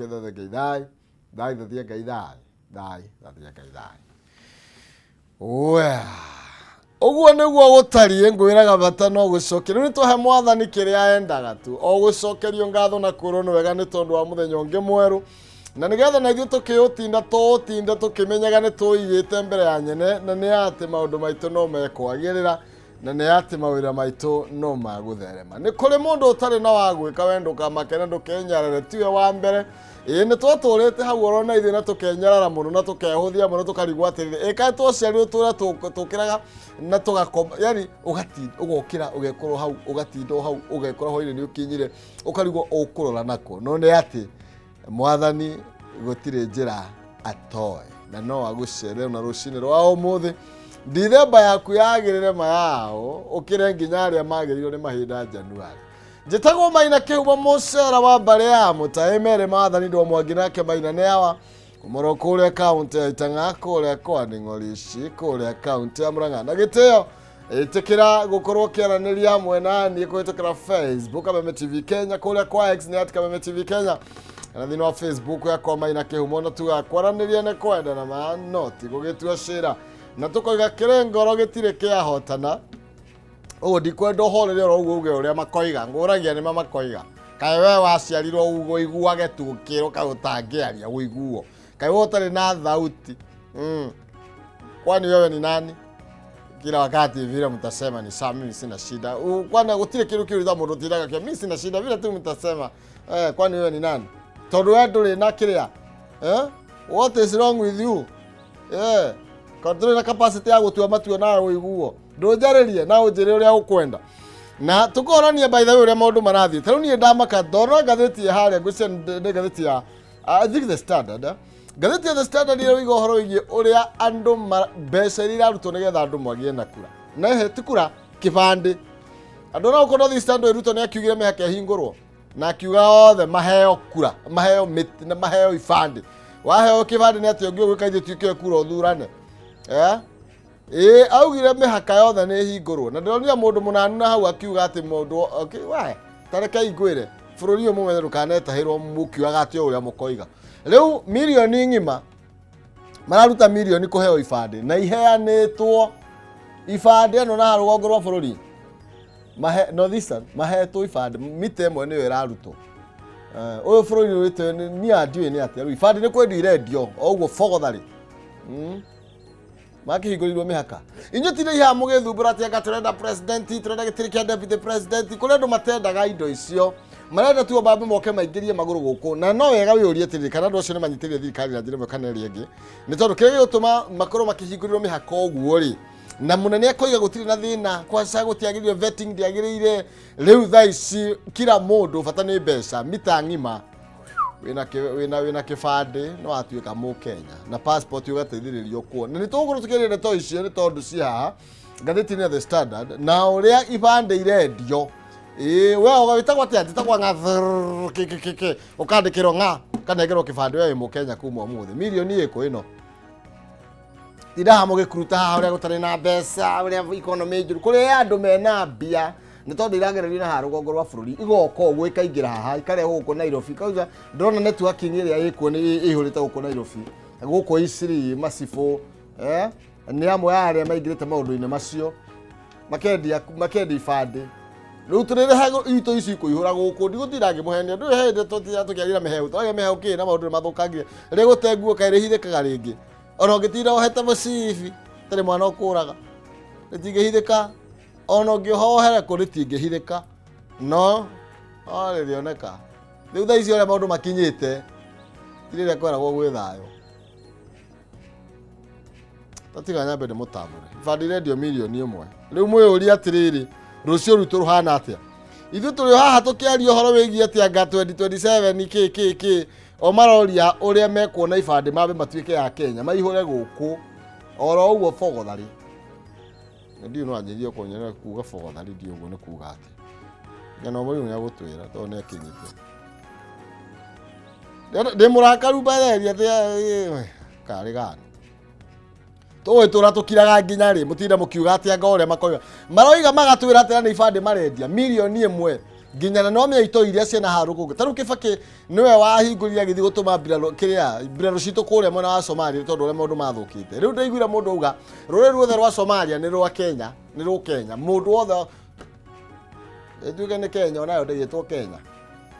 thathia ngai thai thai thathia ngai thai thai thathia ngai thai. Oya ũguo nĩguo gũtariĩ ngwĩraga bata no gũcokerio. Rĩu nĩtũhe mwathani kĩrĩa endaga tu, o gũcokerio ngatho na kwĩrwo nĩ wega nĩ tondũ wa mũthenya ũngĩ mwerũ, na nĩgetha na ithuĩ tũkĩũtinda tũũtinde tũkĩmenyaga nĩ tũigĩte mbere ya nyene, na nĩ atĩ maũndũ maitũ no mekwagĩrĩra, na nĩ atĩ mawĩra maitũ no magũtherema. Nĩ kũrĩ mũndũ ũtarĩ na wa gwĩka we ndũkamake na ndũkenyarare, tiwe wa mbere. Ĩĩ nĩ twatũrĩte hau oro na ithuĩ na tũkenyarara mũno na tũkehũthia mũno tũkarigwo atĩrĩrĩ, ĩkaĩ twaciarirwo tũrĩa tũkĩraga na tũgakoma, yani ũgatinda ũgokĩra ũgekorwo hau, ũgatinda o hau ũgekora hwainĩ nĩ ũkinyire ũkarigwo ũkũrora nako. No nĩ atĩ mwathani gũtirĩ njĩra atoe na no agũcerere na rũcinĩ rwa ũmũthĩ. Ndithemba yaku yagĩrĩre mayao ũkĩre nginya arĩa magĩrĩirwo nĩ mahinda Januari. Njĩtagwo Maina Kĩhumo mũcera wa mbarĩ ya Mũtaĩ merĩ maathani ndwa mwangi nake Maina nĩ awa kũmũrwo kũrĩa kaũntĩ ya Itang'a kũrĩa kwa Nĩng'orici kũrĩa kaũntĩ ya Murang'a. Na gĩtĩo ĩtĩkĩra gũkorwo ũkĩaranĩria hamwe na niĩ kũhĩtũkĩra Facebook Kameme TV Kenya, kũrĩa kwa X nĩ at Kameme TV Kenya, na thĩinĩ wa Facebook yakwa Maina Kĩhumo, na tugaga kwaranĩria nĩ kwendana ma no ti gũgĩtua cira, na tũkoiga kĩrĩ ngoro gĩtirĩ kĩahotana. Ũguo ndikwenda ũhorere oro ũguo uge ũrĩa makoiga, ngũragia nĩma makoiga. Kaĩ we waciarirwo ũguo ũiguage tu ũkĩrwo kaĩ ũtangĩaria ũiguo, kaĩ we ũtarĩ na thauti. Kwani wewe ni nani? Kila wakati vile mtasema ni sawa, mimi sina shida. Kwani gũtirĩ kĩndũ kĩũru ta mũndũ ũtindaga akiuga mimi sina shida, vile tu mtasema. Kwani wewe ni nani? Tondũ we ndũrĩ na kĩrĩa. What is wrong with you? Ka ndũrĩ na capacity ya gũtua matua nawe ũiguo. Ndũnjarĩrie na ũnjĩre ũrĩa ũkwenda. Na tũkorania by the way ũrĩa maũndũ marathiĩ. Ta rĩu niĩ ndamaka ndona ngathĩti ya harĩa ngwĩciria nĩ ngathĩti ya I think The Standard. Ngathĩti ya The Standard ĩroiga ũhoro wĩgiĩ ũrĩa andũ mbeca iria irarutwo nĩgetha andũ magĩe na kura. Na he ti kura, kĩbandĩ. Andũ ona gũkorwo The Standard Ruto nĩ akiugire mĩhaka ĩhingũrwo na akiuga othe maheo kura, maheo mĩtĩ na maheo ibandĩ. Waheo kĩbandĩ nĩ atĩ ũngĩ ũgwĩka ithuĩ tuĩke kura ũthurane. Ĩĩ augire mĩhaka yothe nĩ ĩhingũrwo. Na ndĩronire mũndũ mũnanu na hau akiuga atĩ mũndũ, okay, we, ta reke ngwĩre, bũrũri ũyũ mũmenye ndũkanetahĩrwo mũkiugaga atĩ o ũrĩa mũkoiga. Rĩu mirioni ng'ima mararuta mirioni kũheo ibandĩ na iheanĩtwo ibandĩ ĩno na rũgongo rwa bũrũri. Mahe Northeastern mahetwo ibandĩ mita ĩmwe nĩyo ĩrarutwo. Ũyũ bũrũri witũ niĩ ndiũĩ nĩ atĩa rĩu ibandĩ nĩ kwendio irendio o ũguo bogotharĩ. Makĩhingũrĩirwo mĩhaka. Inyuĩ tindai haha mũgĩthumbũra atĩ anga tũrenda president, tũrenda gĩtĩ kĩa deputy president, kũrĩ andũ matendaga indo icio. Marenda tu o mambe moke maingĩrie magũrũ gũkũ. Na no wega wĩyũrie atĩrĩrĩ, kana andũ acio nĩ manyitĩrĩire thirikari na njĩra ĩmwe kana ĩrĩa ĩngĩ. Nĩ tondũ kĩrĩa gĩgũtũma makorwo makĩhingũrĩrwo mĩhaka ũguo rĩ, na mũnene akoiga gũtirĩ na thĩna, kwaca gũtiagĩrĩire, vetting ndĩagĩrĩire. Rĩu thaa ici kila mũndũ bata nĩ mbeca, mita ng'ima. Wĩna kĩbandĩ no atuĩka mũkenya na passport ũgateithĩrĩrio kuona. Na nĩ tũgũkorwo tũkĩaria ndeto icio nĩ tondũ ci haha ngathĩti-inĩ ya The Standard na ũrĩa ibandĩ irendio. Ĩĩ we wĩtagwo atĩa? Njĩtagwo ng'a kĩ kĩ kĩ kĩ, ũkandĩkĩrwo ng'a ũkanengerwo kĩbandĩ we wĩ mũkenya kuma ũmũthĩ. Mirioni ĩkũ ĩno? Tinda haha mũgĩkuruta haha ũrĩa gũtarĩ na mbeca, ũrĩa economy njũru. Kũrĩ andũ mena mbia nĩ tondũ iragererio na haha rũgongo rwa bũrũri, igoka ũguo ikaingĩra haha ikarehwo gũkũ Nairobi. Kauga ndĩrona networking ĩrĩa ĩkuo nĩ ĩihũrĩte gũkũ Nairobi, gũkũ Isiri, Macibũ, nĩ amwe a arĩa maingĩrĩte maũndũ-inĩ macio, makendia ibandĩ. Rĩu tũrĩrehaga itũ ici ikũihũra gũkũ, ndigũtinda ngĩmũhenia. Ndũĩ he hĩndĩ tũtinda tũkĩaria mĩhehu, twaria mĩhehu kĩ na maũndũ nĩ mathũkangire. Rĩgũte nguo kaĩ rĩhithĩkaga rĩngĩ. Ona ũngĩtinda wohete mũcibi, tarĩ mwana ũkũraga, rĩtingĩhithĩka. Ona ũngĩhohere kũ rĩtingĩhithĩka. No, no rĩrĩoneka. Rĩu thaa ici ũrĩa maũndũ makinyĩte, ti rĩrĩa kweragwo gwĩ thayũ. Tatiga nyambe ndĩmũtambũre. Ibandĩ irendio mirioni ĩmwe. Rĩu mwĩyũrie atĩrĩrĩ, rũciũ rwitũ rũhana atĩa? Ithuĩ tũrĩ o haha tũkĩaria ũhoro wĩgiĩ atĩ anga 2027 kĩ kĩ kĩ, o maroria ũrĩa mekuona ibandĩ mambe matuĩke ya Kenya, maihũre gũkũ oro ũguo bogotharĩ. Ndiũ no anjĩrie kũnyona kuga bogotharĩ ndiũ ũguo nĩ kuga atĩa. Ng'ano mũrimũ nĩ agũtwĩra tondũ nĩ akinyĩte. Ndĩ mũrakaru mbatheria atĩ karĩ gani. Tũgũgĩtũra tũkiraga nginya rĩ, mũtinde mũkiuga atĩ anga ũrĩa makoiga. Maroiga magatwĩra atĩ nĩ ibandĩ marendia mirioni ĩmwe. Nginya na no mĩa itoi iria ciĩna haru gũkũ. Ta rĩu Kibaki nĩwe wahingũrire agĩthiĩ gũtũma mbirarũ kĩrĩa mbirarũ citũ kũrĩa mwena wa Somalia tondũ ũrĩa maũndũ mathũkĩte. Rĩu ndaiguire mũndũ auga rũrĩrĩ ruothe rwa Somalia nĩ rwa Kenya, nĩ rũ Kenya. Mũndũ wothe ĩtuĩke nĩ Kenya onayo ndĩgĩtwo Kenya.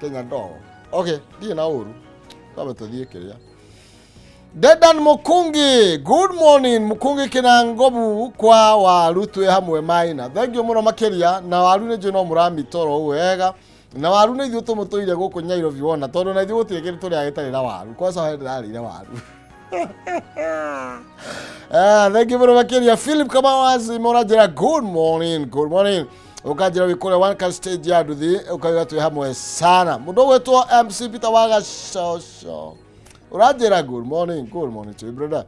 Kenya ndogo. Okay, ndirĩ na ũru. Twambe tũthiĩ kĩrĩa. Dedan Mukungi, good morning. Mukungi kina ngobu kwa waru twe hamwe maina. Thank you muno makiria na waru nĩ njũĩ no mũramitoro wega. Na waru nĩ ithuĩ tũmũtũire gũkũ Nairobi wona tondũ na ithuĩ gũtirĩ kĩndũ tũrĩa gĩtarĩ na waru. Kwanza he ndĩrarĩire waru. Thank you muno makiria. Philip Kamawazi mũranjĩra good morning, good morning. Ũkanjĩra wĩ kũrĩa one can stage ya nduthi ũkauga twĩ hamwe sana. Mũndũ ũgwĩtwo MC Peter Wagacoco. Uranjĩra good morning to you brother.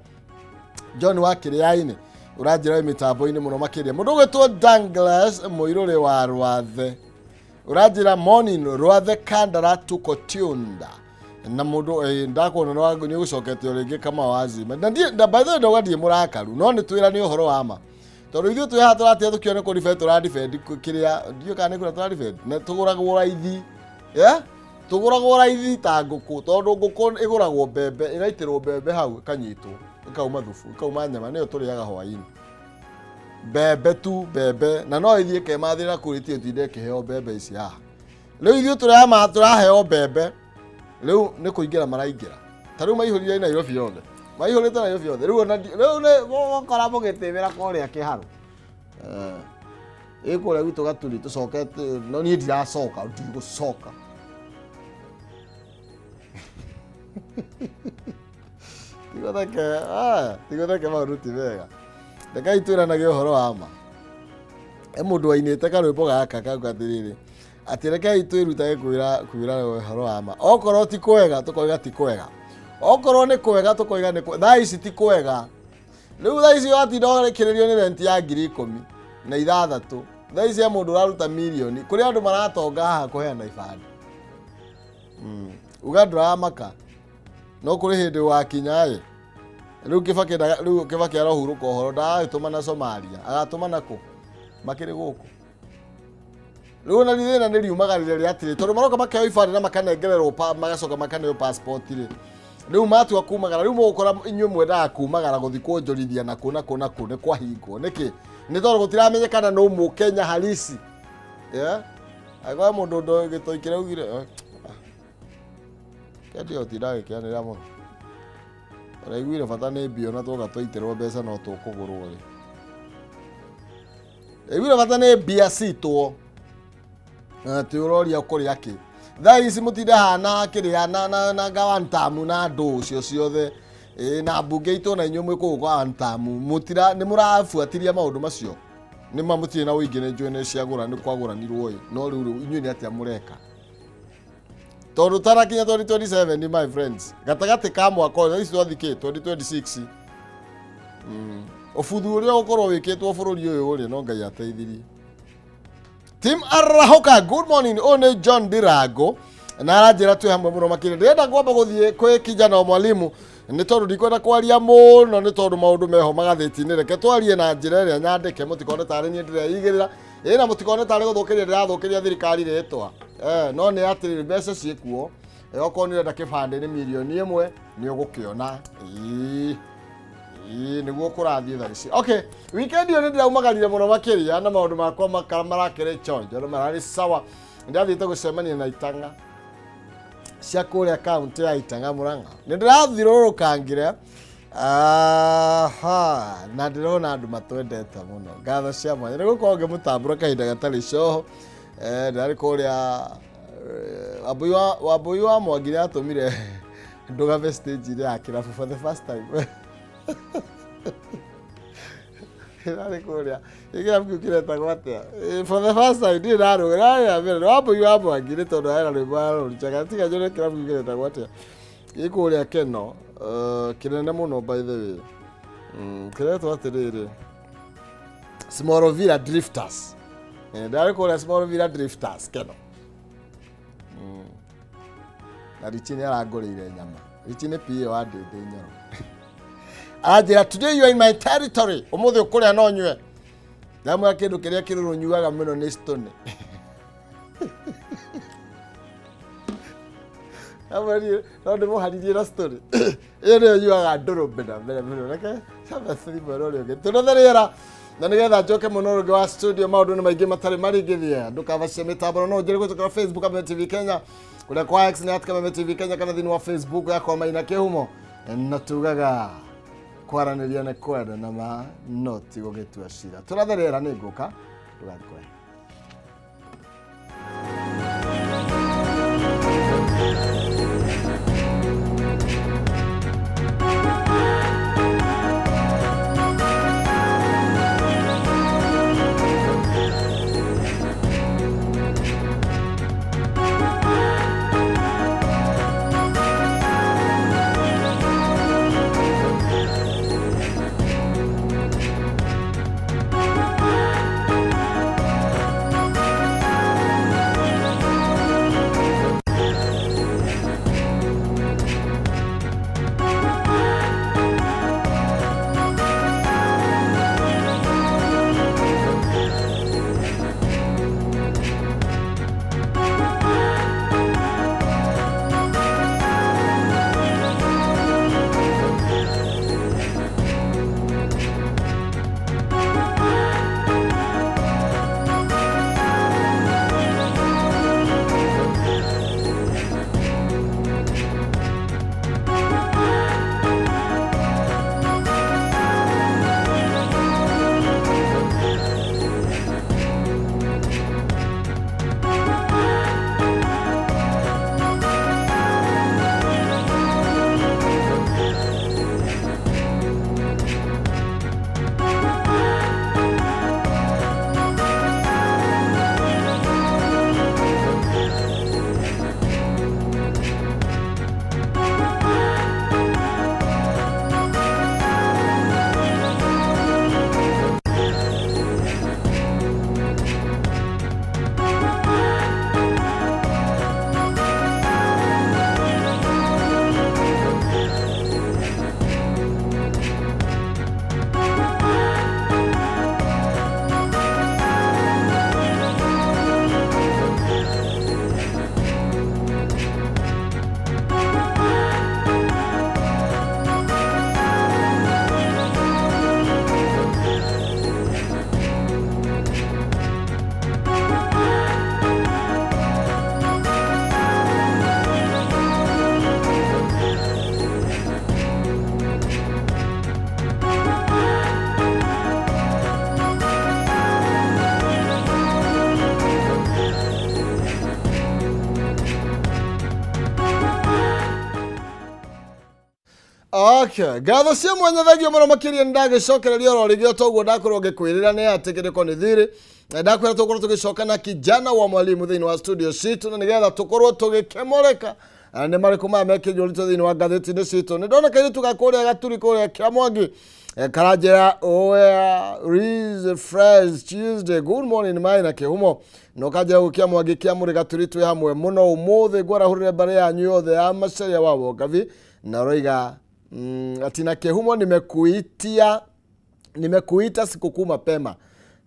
John wa Kĩrĩainĩ uranjĩra wĩ mĩtambo-inĩ mũno makĩria. Mũndũ ũgwĩtwo Douglas Mũirũrĩ wa Rwathe uranjĩra morning Rwathe Kandara tuko tuned. Na mũndũ ndakuona no nĩ ũgũcokete o rĩngĩ kama wazi. Na ndiĩ by the way ndauga ndiĩ mũrakaru no nĩ twĩra nĩ ũhoro wa ma. Tondũ ithuĩ twĩ haha tũratia tũkĩone kũ defend tũradefend kĩrĩa ndiũĩ kana nĩ kũrĩa tũradefend na tũgũragwo raithi. Yeah? Tũgũragwo raithi ta ngũkũ tondũ ngũkũ ĩgũragwo mbembe ĩgaitĩrwo mbembe hau ĩkanyitwo ĩkauma thubu ĩkauma nyama nĩyo tũrĩaga hwaĩ-inĩ. Mbembe tu mbembe na no ĩthiĩ ĩkemathĩra kũu ĩthiĩ ĩtinde ĩkĩheo mbembe ici haha. Rĩu ithuĩ tũraheo mbembe rĩu nĩ kũingĩra maraingĩra. Ta rĩu maihũrire Nairobi yothe. Maihũrĩte Nairobi yothe. Rĩu ona rĩu nĩ mũgũkora mũgĩtĩmĩra kũrĩa kĩharũ. Ĩ kũrĩa gwitũ Gaturi tũcokete no niĩ ndiracoka ndigũcoka. Tigotheke maũndũ ti mega. Rekei twĩranage ũhoro wa ma. He mũndũ wainĩte karwĩmbo gaka kauga atĩrĩrĩ atĩ rekei twĩrutage kwĩra ũhoro wa ma. Okorwo ti kwega tũkoiga ti kwega. Okorwo nĩ kwega tũkoiga nĩ kwega. Thaa ici ti kwega. Rĩu thaa ici watinda ũrekĩrĩrio nĩ renti ya 16,000. Thaa ici he mũndũ ũraruta mirioni. Kũrĩ andũ maratonga haha kũheana ibandĩ. Uga ndũramaka. No kũrĩ hĩndĩ wakinya ĩ. Rĩu Kibaki rĩu Kibaki arohurũka ũhoro ndagagĩtũma na Somalia agatũma na kũ makĩrĩ gũkũ. Rĩu na thĩna nĩ riumagarire rĩa atĩrĩ tondũ maroka makaheo ibandĩ na makanengererwo magacoka makaneo passport rĩ. Rĩu matua kumagara rĩu mũgũkora inyuĩ mwendaga kumagara gũthiĩ kuonjorithia na kũ na kũ na kũ nĩ kwahingwo. Nĩkĩ? Nĩ tondũ gũtiramenyekana nũ mũkenya halisi. Yeah? Angĩkorwo mũndũ ndoĩ gĩtoi kĩrĩa augire Kendi ũtindagĩkĩanĩra mũno. Ũraiguire bata nĩ mbia na twoka twaitĩrwo mbeca no tũkũgũrwo rĩ. Ndaiguire bata nĩ mbia citwo. Na ti ũroria ũkũrĩa kĩ. Thaa ici mũtinde haha na kĩrĩa na ngawantamu na andũ ũcio ciothe. Na mbunge itũ na inyuĩ mwĩ kũu kwa wantamu. Mũtira nĩ mũrabuatĩria maũndũ macio. Nĩ ma mũtirĩ na ũingĩ nĩ njũĩ nĩ ciagũra nĩ kwagũranirwo ĩ. No rĩu inyuĩ nĩ atĩa mũreka? Tondũ tarakinya 2027 my friends. Gatagatĩ ka mwaka ũyũ ici twathikĩ 2026. Ũbuthu ũrĩa ũgũkorwo wĩkĩtwo bũrũri ũyũ ũrĩ no Ngai ateithirie. Tim Arahoka, good morning. Ũyũ nĩ John Dirango na aranjĩra twĩ hamwe mũno makĩria. Ndĩrenda kwamba gũthiĩ kwĩ kijana wa mwalimu nĩ tondũ ndikwenda kwaria mũno nĩ tondũ maũndũ meho magathĩti-inĩ. Reke twarie na njĩra ĩrĩa nyandĩke mũtikone tarĩ niĩ ndĩreigĩrĩra. Ĩ na mũtikone tarĩ gũthũkĩria ndĩrathũkĩria thirikari rĩtwa. No nĩ atĩrĩrĩ mbeca ciĩkuo. Okorwo nĩ ũrenda kĩbandĩ nĩ 1 million nĩ ũgũkĩona. Ĩĩ nĩguo kũrathiĩ thaa ici. Okay, weekend ĩyo nĩ ndĩraumagarire mũno makĩria na maũndũ makwa marakĩrĩ chonjo na mararĩ sawa. Ndathiĩte gũcemania na itang'a cia kũrĩa kaunti ya Itang'a Murang'a. Nĩ ndĩrathiũrũrũkangire aha na ndĩrona andũ matwendete mũno. Ngatho cia mwanya nĩ gũkorwo ngĩmũtambũra kahinda gatarĩ coho. Ndarĩ kũrĩa Wambui wa Mwangi nĩ atũmire ndũgame stage-inĩ ya kĩrabu for the first time. Ndarĩ kũrĩa kĩrabu kĩu kĩretagwo atĩa? For the first time ndirĩ ndarũga ndarĩ mbere Wambui wa Mwangi nĩ tondũ hena rwĩmbo ararũrutaga tiga njũre kĩrabu kĩu kĩretagwo atĩa? Gĩ kũrĩa Keno kĩnene mũno by the way. Kĩretwo atĩrĩrĩ Small Villa Drifters. Ndarĩ kũrĩa Small Villa Drifters Keno. Na Richi nĩ arangũrĩire nyama. Richi nĩ PA wa Ndĩndĩ Nyoro. Aranjĩra today you are in my territory. Ũmũthĩ ũkũrĩa no nyue. Ndamwĩra kĩndũ kĩrĩa kĩrũrũ nyuaga mũno nĩ Stone. Amari no ndĩmũharirie na story. Ĩyo nĩyo yuaga ndũrũmbe na mbere mũno. Reke camba thimũ ĩrĩa ũngĩ. Tũrothe rĩera na nĩgetha njoke mũno rũngĩ wa studio maũndũ nĩ maingĩ matarĩ maringithie. Ndũkabacie mĩtambo no ũnjĩre gũtũkĩra Facebook Kameme TV Kenya. Kũrĩa kwa X nĩ at Kameme TV Kenya kana thĩinĩ wa Facebook yakwa Maina Kĩhumo. Na tugaga kwaranĩria nĩ kwenda na ma no ti gũgĩtua cira. Tũrathe rĩera nĩ ngũka ndũgathiĩ kũraihu. Okay, ngatho cia mwanya thengio mũno makĩria nĩndagĩcokereria oro rĩngĩ toguo ndakorwo ngĩkwĩrĩra nĩ atĩ kĩrĩko nĩ thirĩ ndakwĩra tũkorwo tũgĩcoka na kijana wa mwalimu thĩinĩ wa studio citũ na nĩgetha tũkorwo tũgĩkemoreka nĩ marĩkũ maya mekĩrio ũritũ thĩinĩ wa ngathĩti-inĩ citũ. Nĩ ndona kairĩtu ga kũrĩa gaturi kũrĩa kĩa Mwangi karanjĩra Reese Fresh Tuesday good morning Maina Kĩhumo no kanjĩra gũkia Mwangi kĩa mũrĩ gaturi twĩ hamwe mũno ũmũthĩ ngwarahũrĩre mbarĩ yanyu yothe ya Macharia wa Wongavi na roiga ati na Kĩhumo nimekuita sikukuu mapema.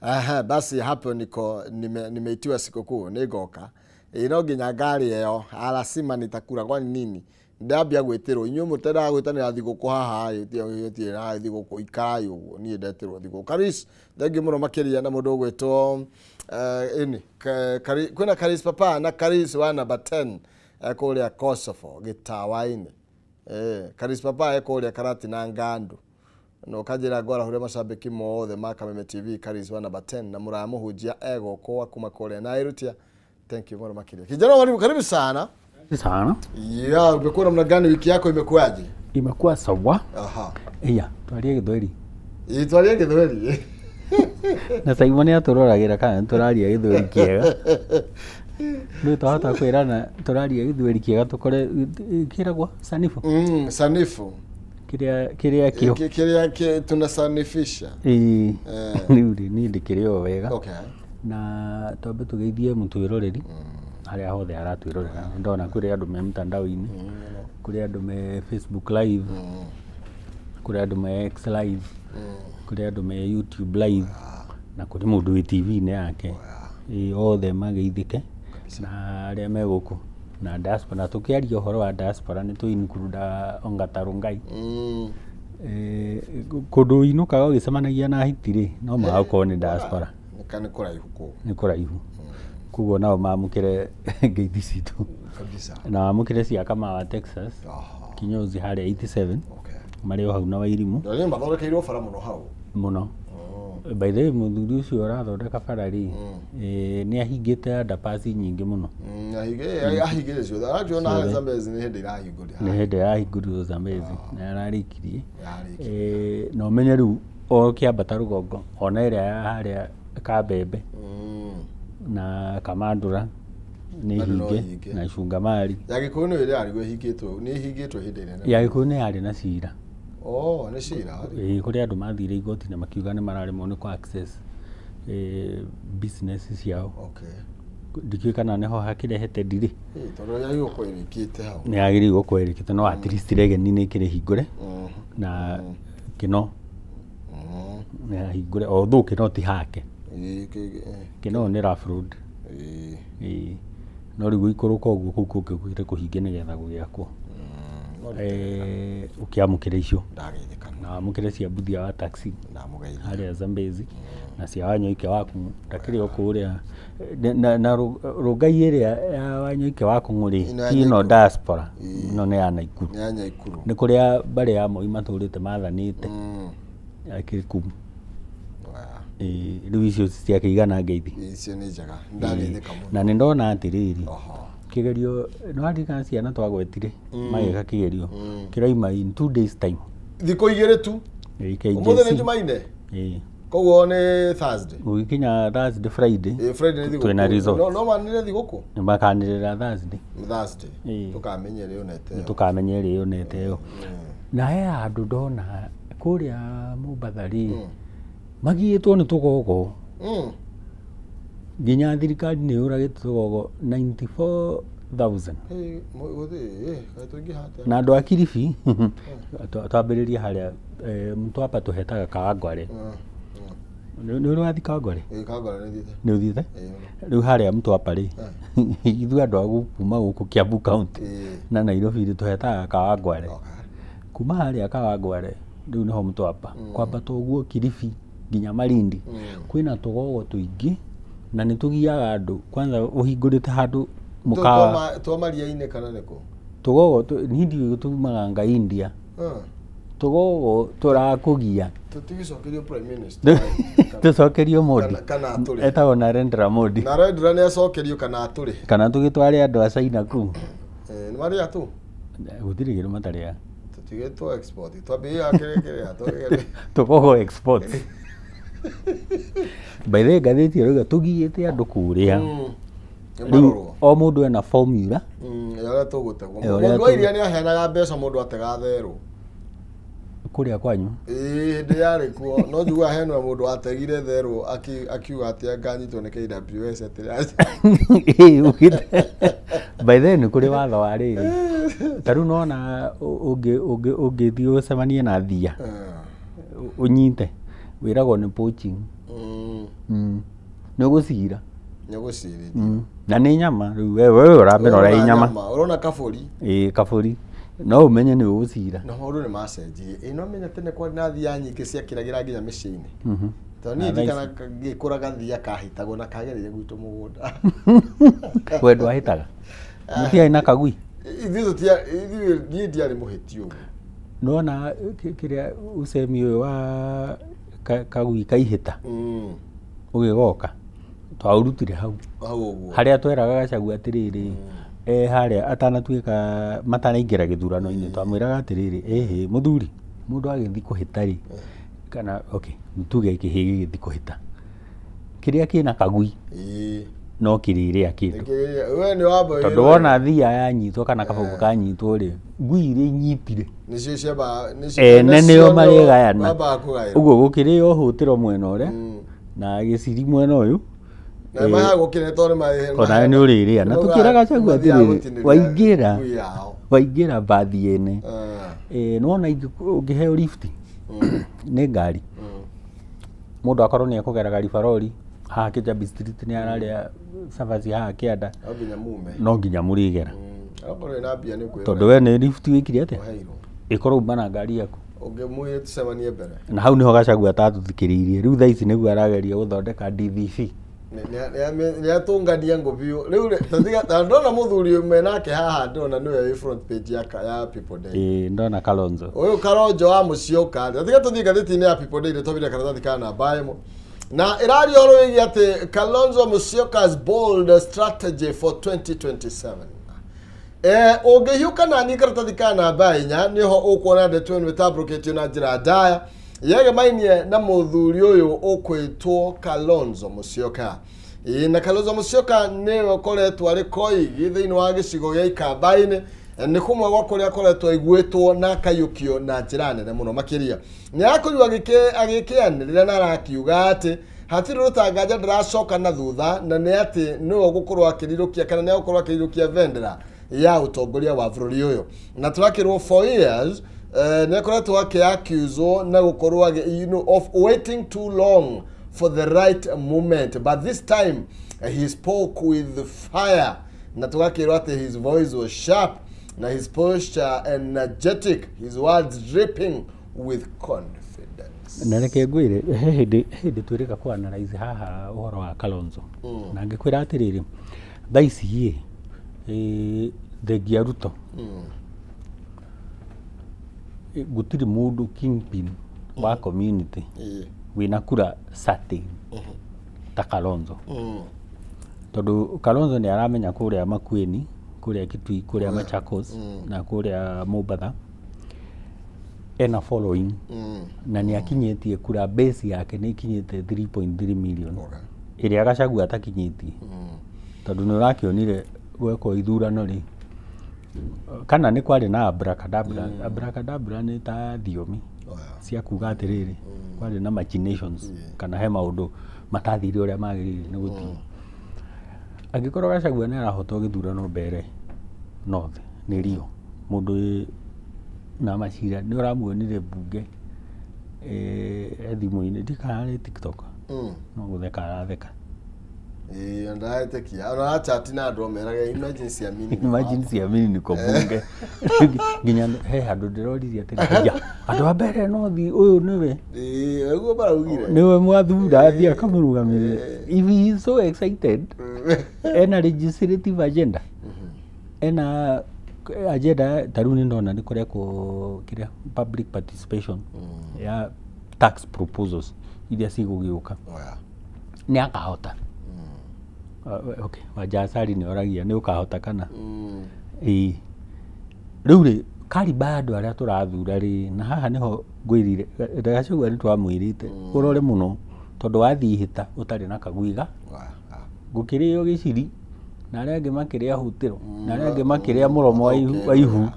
Aha, basi hapo niko nimeitiwa sikukuu nĩngoka. Ino nginya ngari ĩyo alasima nitakura kwani nini ndambia gwĩtĩrwo inyuĩ mũtendaga gwĩtanĩra thigũkũ haha ĩĩ na thigũkũ ikarai ũguo niĩ ndetĩrwo thigũkũ. Karis thengiũ mũno makĩria na mũndũ ũgwĩtwo ĩni kwĩna Karis papa na Karis wa number 10 kũrĩa Kosovo gĩtawa-inĩ. Karis papa ekũrĩa Karati na Ngandu no kanjĩra ngwarahũre macambĩki mothe ma Kameme TV Karis wa number 10 na mũraya mũhunjia egũkwa kuma kũrĩa Nairutia. Thank you mũno makĩria. Kijana wa mwalimu karibu sana. Sana. Yeah, umekuwa namna gani wiki yako imekuwaje? Imekuwa sawa. Aha. Iya, twarie Gĩthweri. Ĩ twarie Gĩthweri. Na Simon atũroragĩra kana tũraria Gĩthweri kĩega. Nĩ twahota kwĩrana tũraria Gĩthweri kĩega tũkore kĩragwo sanifu. Sanifu. Kĩrĩa kĩo. Kĩrĩa tunasanifisha. Ĩĩ. Rĩu rĩ niĩ ndĩkĩrĩ o wega. Okay. Na twambe tũgeithie mũtwĩroreri harĩa hothe aratwĩrorera. Ndona kũrĩ andũ me mtandao-inĩ, kũrĩ andũ me Facebook live, kũrĩ andũ me X live, kũrĩ andũ me YouTube live, na kũrĩ mũndũ wĩ TV-inĩ yake. Ĩĩ othe mageithĩke na arĩa me gũkũ Na diaspora, na tũkĩaria ũhoro wa diaspora nĩ tũ include Ongata Rongai. Kũndũ ũinũkaga ũgĩcemanagia na hiti rĩ, no mũhaka ũkorwo nĩ diaspora. Nĩ kũraihu kũu. Nĩ kũraihu. Koguo nao mamũkĩre ngeithi citũ. Kabisa. Na mamũkĩre cia Kamawa Texas. Kinyozi harĩa 87. Marĩ o hau na Wairimu. Ndio mathondekeirwo bara mũno hau. Mũno. By the way, mũthuri ũcio ũrathondeka bara rĩ, nĩ ahingĩte underpass nyingĩ mũno. Ahingĩre ciothe. Arakiona Zambezi nĩ hĩndĩ ĩrahingũrio. Nĩ hĩndĩ ĩrahingũrirwo Zambezi na ararĩkirie. Na ũmenye rĩu o kĩambata rũgongo ona ĩrĩa ya harĩa Kabembe na Kamandũra nĩ hinge na Icungamari. Ya Gĩkũyũ nĩ ĩrĩa yarigwo ĩhingĩtwo, nĩ ĩhingĩtwo hĩndĩ ĩrĩa. Ya Gĩkũyũ nĩ yarĩ na cira. Oh, nĩ cira. Kũrĩ andũ mathire igoti na makiuga nĩ mararemwo nĩ kũ access business ciao. Okay. Ndikĩũĩ kana nĩho hakĩrehete ndirĩ. Tondũ yagĩrĩirwo gũkorwo ĩrĩkĩte hau. Nĩ yagĩrĩirwo gũkorwo ĩrĩkĩte no at least Regeni nĩ ĩkĩrĩ hingũre na Kĩno nĩ hahingũre, although Kĩno ti hake. Kĩno nĩ rough road. No rĩu gũikũrũka ũguo kũu kũngĩ gũkĩrĩ kũhinge nĩgetha gũgĩakwo. Ũkĩamũkĩra icio. Na wamũkĩre cia Mbuthia wa taxi harĩa Zambezi na cia Wanyoike wa Kung'u ndakĩrĩ o kũrĩa na Rongai ĩrĩa ya Wanyoike wa Kung'u rĩ, ti ĩno diaspora, ĩno nĩ ya Naikuru. Nĩ kũrĩa mbarĩ ya Moi matũrĩte mathanĩte akĩrĩ kũu. Rĩu icio ciakĩigana ngeithi. Icio nĩ njega, ndageithĩka mũno. Na nĩ ndona atĩrĩrĩ, kĩgerio nĩ waririkana ciana twagwetire magĩka kĩgerio kĩraima in 2 days time. Thikũ igĩrĩ tu. Ũmũthĩ nĩ Jumaine. Koguo nĩ Thursday. Gũgĩkinya Thursday, Friday. Friday nĩ thigũkũ. Twĩna result. No manĩrĩre thigũkũ? Nĩ makanĩrĩra Thursday. Thursday. Tũkamenya ĩrĩa yonete ĩyo. Tũkamenya ĩrĩa yonete ĩyo. Na he handũ ndona kũrĩa Mombatha rĩ, magiĩtwo nĩ tũgogo. Nginya thirikari nĩ yũragĩte tũgogo 94,000. Na andũ a Kilifi twambĩrĩrie harĩa Mtwapa tũhetaga Kawangware. Nĩ ũrĩ wathiĩ Kawangware? Nĩ ũthiĩte? Rĩu harĩa Mtwapa rĩ, ithuĩ andũ a kuma gũkũ Kiambu County na Nairobi rĩ tũhetaga Kawangware. Kuma harĩa Kawangware rĩu nĩho Mtwapa. Kwambata ũguo Kilifi nginya Malindi kwĩna tũgogo tũingĩ na nĩ tũgiaga andũ. Kwanza ũhingũrĩte handũ mũkawa twa maria-inĩ kana nĩkũ? Tũgogo niĩ ndiũĩ tumaga nga India. Tũgogo tũrakũgia. Tũtigĩcokerio Prime Minister. Tũcokerio Modi. Kana atũrĩhe. Etagwo Narendra Modi. Narendra nĩ acokerio kana atũrĩhe. Kana tũgĩtware andũ a China kũu. Nĩ marĩa tu? Gũtirĩ kĩndũ matarĩaga. Tũtigĩtwo export. Twambĩrĩria kĩrĩa kĩrĩa. Tũgogo export. By the way, ngathĩti ĩrauga tũgiĩte andũ kũrĩa. Rĩu o mũndũ ena formula ya ũrĩa tũgũtegwo. Mũndũ wa iria nĩ aheanaga mbeca mũndũ atega therũ. Kũrĩa kwanyu? Ĩĩ, hĩndĩ yarĩ kuo. No njiguaga hena mũndũ ategire therũ akiuga atĩ anganyitwo nĩ KWS atĩ. Ĩĩ, by the way nĩ kũrĩ watho wa rĩrĩ. Ta rĩu nĩwona ũngĩthiĩ ũcemanie na thia ũnyite wĩragwo nĩ poaching. Nĩ ũgũcira. Nĩ ũgũcirithio. Na nĩ nyama rĩu wewe ũramĩrora ĩ nyama. Ũrona kabũri. Ĩĩ, kabũri. No ũmenye nĩ ũgũcira. Na maũndũ nĩ macenjirie. Ĩ no menya tene kwarĩ na thia nyingĩ ciakĩragĩra nginya mĩciĩ-inĩ. Tondũ niĩ ndirikanaga ngĩkũra gathia kahĩtagwo na kagereire gwitũ mũgũnda. We ndwahĩtaga? Mũtiarĩ na kagui? Ithuĩ niĩ ndiarĩ mũhĩti ũguo. Nĩwona kĩrĩa ũcemi ũyũ wa kagui kaihĩta ũgĩgoka twaũrutire hau. Hau ũguo. Harĩa tweraga Gachagua atĩrĩrĩ, harĩa atanatuĩka matanaingĩra gĩthurano-inĩ twamwĩraga atĩrĩrĩ, ĩhĩ mũthuri mũndũ agĩthiĩ kũhĩta rĩ, kana okay tuge kĩhĩ gĩgĩthiĩ kũhĩta kĩrĩa kĩna kagui no kĩrĩrĩa kĩndũ. We nĩ wamba Tondũ wona thia yanyitwo kana kabũkũ kanyitwo rĩ, ngui iria inyitire nĩcio ciambaga nĩcio ene nĩo marĩgayana. Mambaga kũgaĩrwo. Ũguo gũkĩrĩo hũtĩro mwena ũrĩa na gĩciri mwena ũyũ. Na maheagwo kĩrĩa tondũ nĩ Onawe nĩ ũrĩrĩa. Na tũkĩra Gachagua atĩrĩrĩ, waingĩra mbathi ene. Nĩwona ũngĩheo lift nĩ ngari. Mũndũ akorwo nĩ ekũgeraga Ribarori haha Kijabi Street nĩ ararĩa cabaci haha kĩanda. No nginya mume. No nginya mũrĩgera. Okorwo wĩna mbia nĩ ũkwĩrwo. Tondũ we nĩ lift wĩkire atĩa? Ũheirwo. Ĩkorwo uma na ngari yaku. Ũngĩmwĩre tũcemanie mbere. Na hau nĩho Gachagua atatũthikĩrĩirie. Rĩu thaa ici nĩguo arageria gũthondeka DVC. Nĩ atũngania ngũ biũ. Rĩu rĩ, tatiga ta ndona mũthuri ũmwe nake haha, ndona nĩwe wĩ front page ya People Daily. Ĩĩ, ndona Kalonzo. Ũyũ Kalonzo wa Musyoka. Tatiga tũthiĩ ngathĩti-inĩ ya People Daily tũbire karatathi ka namba ĩmwe. Na ĩraria ũhoro wĩgiĩ atĩ Kalonzo Musyoka's bold strategy for 2027. Ũngĩhiũka nani karatathi ka namba 4 nĩho ũkuona ndeto ĩno ĩtambũrũkĩtio na njĩra ndaya yegemainie na mũthuri ũyũ ũkwĩtwo Kalonzo Musyoka. Na Kalonzo Musyoka nĩwe ũkoretwo arĩ koigi thĩinĩ wa gĩcigo gĩa Ikamba-inĩ, nĩ kũmwe gwa kũrĩa akoretwo aiguĩtwo na akaiyũkio na njĩra nene mũno makĩria. Nĩ arakorirwo agĩkĩanĩrĩra na arakiuga atĩ hatirĩ rũtanganja ndaracoka na thutha, na nĩ atĩ nĩwe ũgũkorwo akĩrirũkia kana nĩ egũkorwo akĩrirũkia bendera ya ũtongoria wa bũrũri ũyũ. Na tũrakĩrwo for years nĩ akoretwo akĩ-accuswo na gũkorwo of waiting too long for the right moment, but this time he spoke with fire, na tũgakĩrwo atĩ his voice was sharp na his posture energetic, his words dripping with confidence. Na reke ngwĩre, he hĩndĩ twĩrĩga kũ analyze haha ũhoro wa Kalonzo. Na ngĩkwĩra atĩrĩrĩ, thaa ici rĩ, thengia Ruto, gũtirĩ mũndũ kingpin wa community wĩna kura certain ta Kalonzo. Tondũ Kalonzo nĩ aramenya kũrĩa Makueni, kũrĩa Kitui, kũrĩa Machakos na kũrĩa Mombatha ena following, na nĩ akinyĩtie kura base yake nĩ ikinyĩte 3.3 million, ĩrĩa Gachagua atakinyĩtie. Tondũ nĩ ũrakĩonire gwekwo ithurano rĩ, kana nĩ kwarĩ na abracadabra. Abracadabra nĩ ta thiomi cia kuga atĩrĩrĩ, kwarĩ na machinations kana he maũndũ matathire ũrĩa magĩrĩire nĩ gũthiĩ. Angĩkorwo Gachagua nĩ arahotwo gĩthurano mbere North nĩ Rio, mũndũ wĩ na macira nĩ ũramuonire mbunge e thimũ-inĩ, ndikana arĩ TikTok, no gũtheka aratheka. Ĩĩ, ndaretĩkia ona arachati na andũ ameraga imagine siamini. Imagine siamini niko bunge. Nginya he handũ ndĩroririe atĩrĩ, "Ya, andũ a mbere North, ũyũ nĩwe Ĩĩ, ũguo maraugire. Nĩwe mwathura athiĩ akamũrũgamĩrĩre?" If he is so excited, ena legislative agenda, ena agenda. Ta rĩu nĩ ndona nĩ kũrekwo kĩrĩa public participation ya tax proposals iria cigũgĩũka. Nĩ akahota. Okay, Wajacari nĩ oragia nĩ ũkahota kana. Ĩĩ, rĩu rĩ, kariba ya andũ arĩa tũrathura rĩ, na haha nĩho ngwĩrire Gachagua nĩ twamwĩrĩte ũrore mũno, tondũ wathiĩ ihĩta ũtarĩ na kaguiga gũkĩrĩo gĩciri na arĩa angĩ makĩrĩa hutĩro na arĩa angĩ makĩrĩa mũromo wa ihu, wa ihu.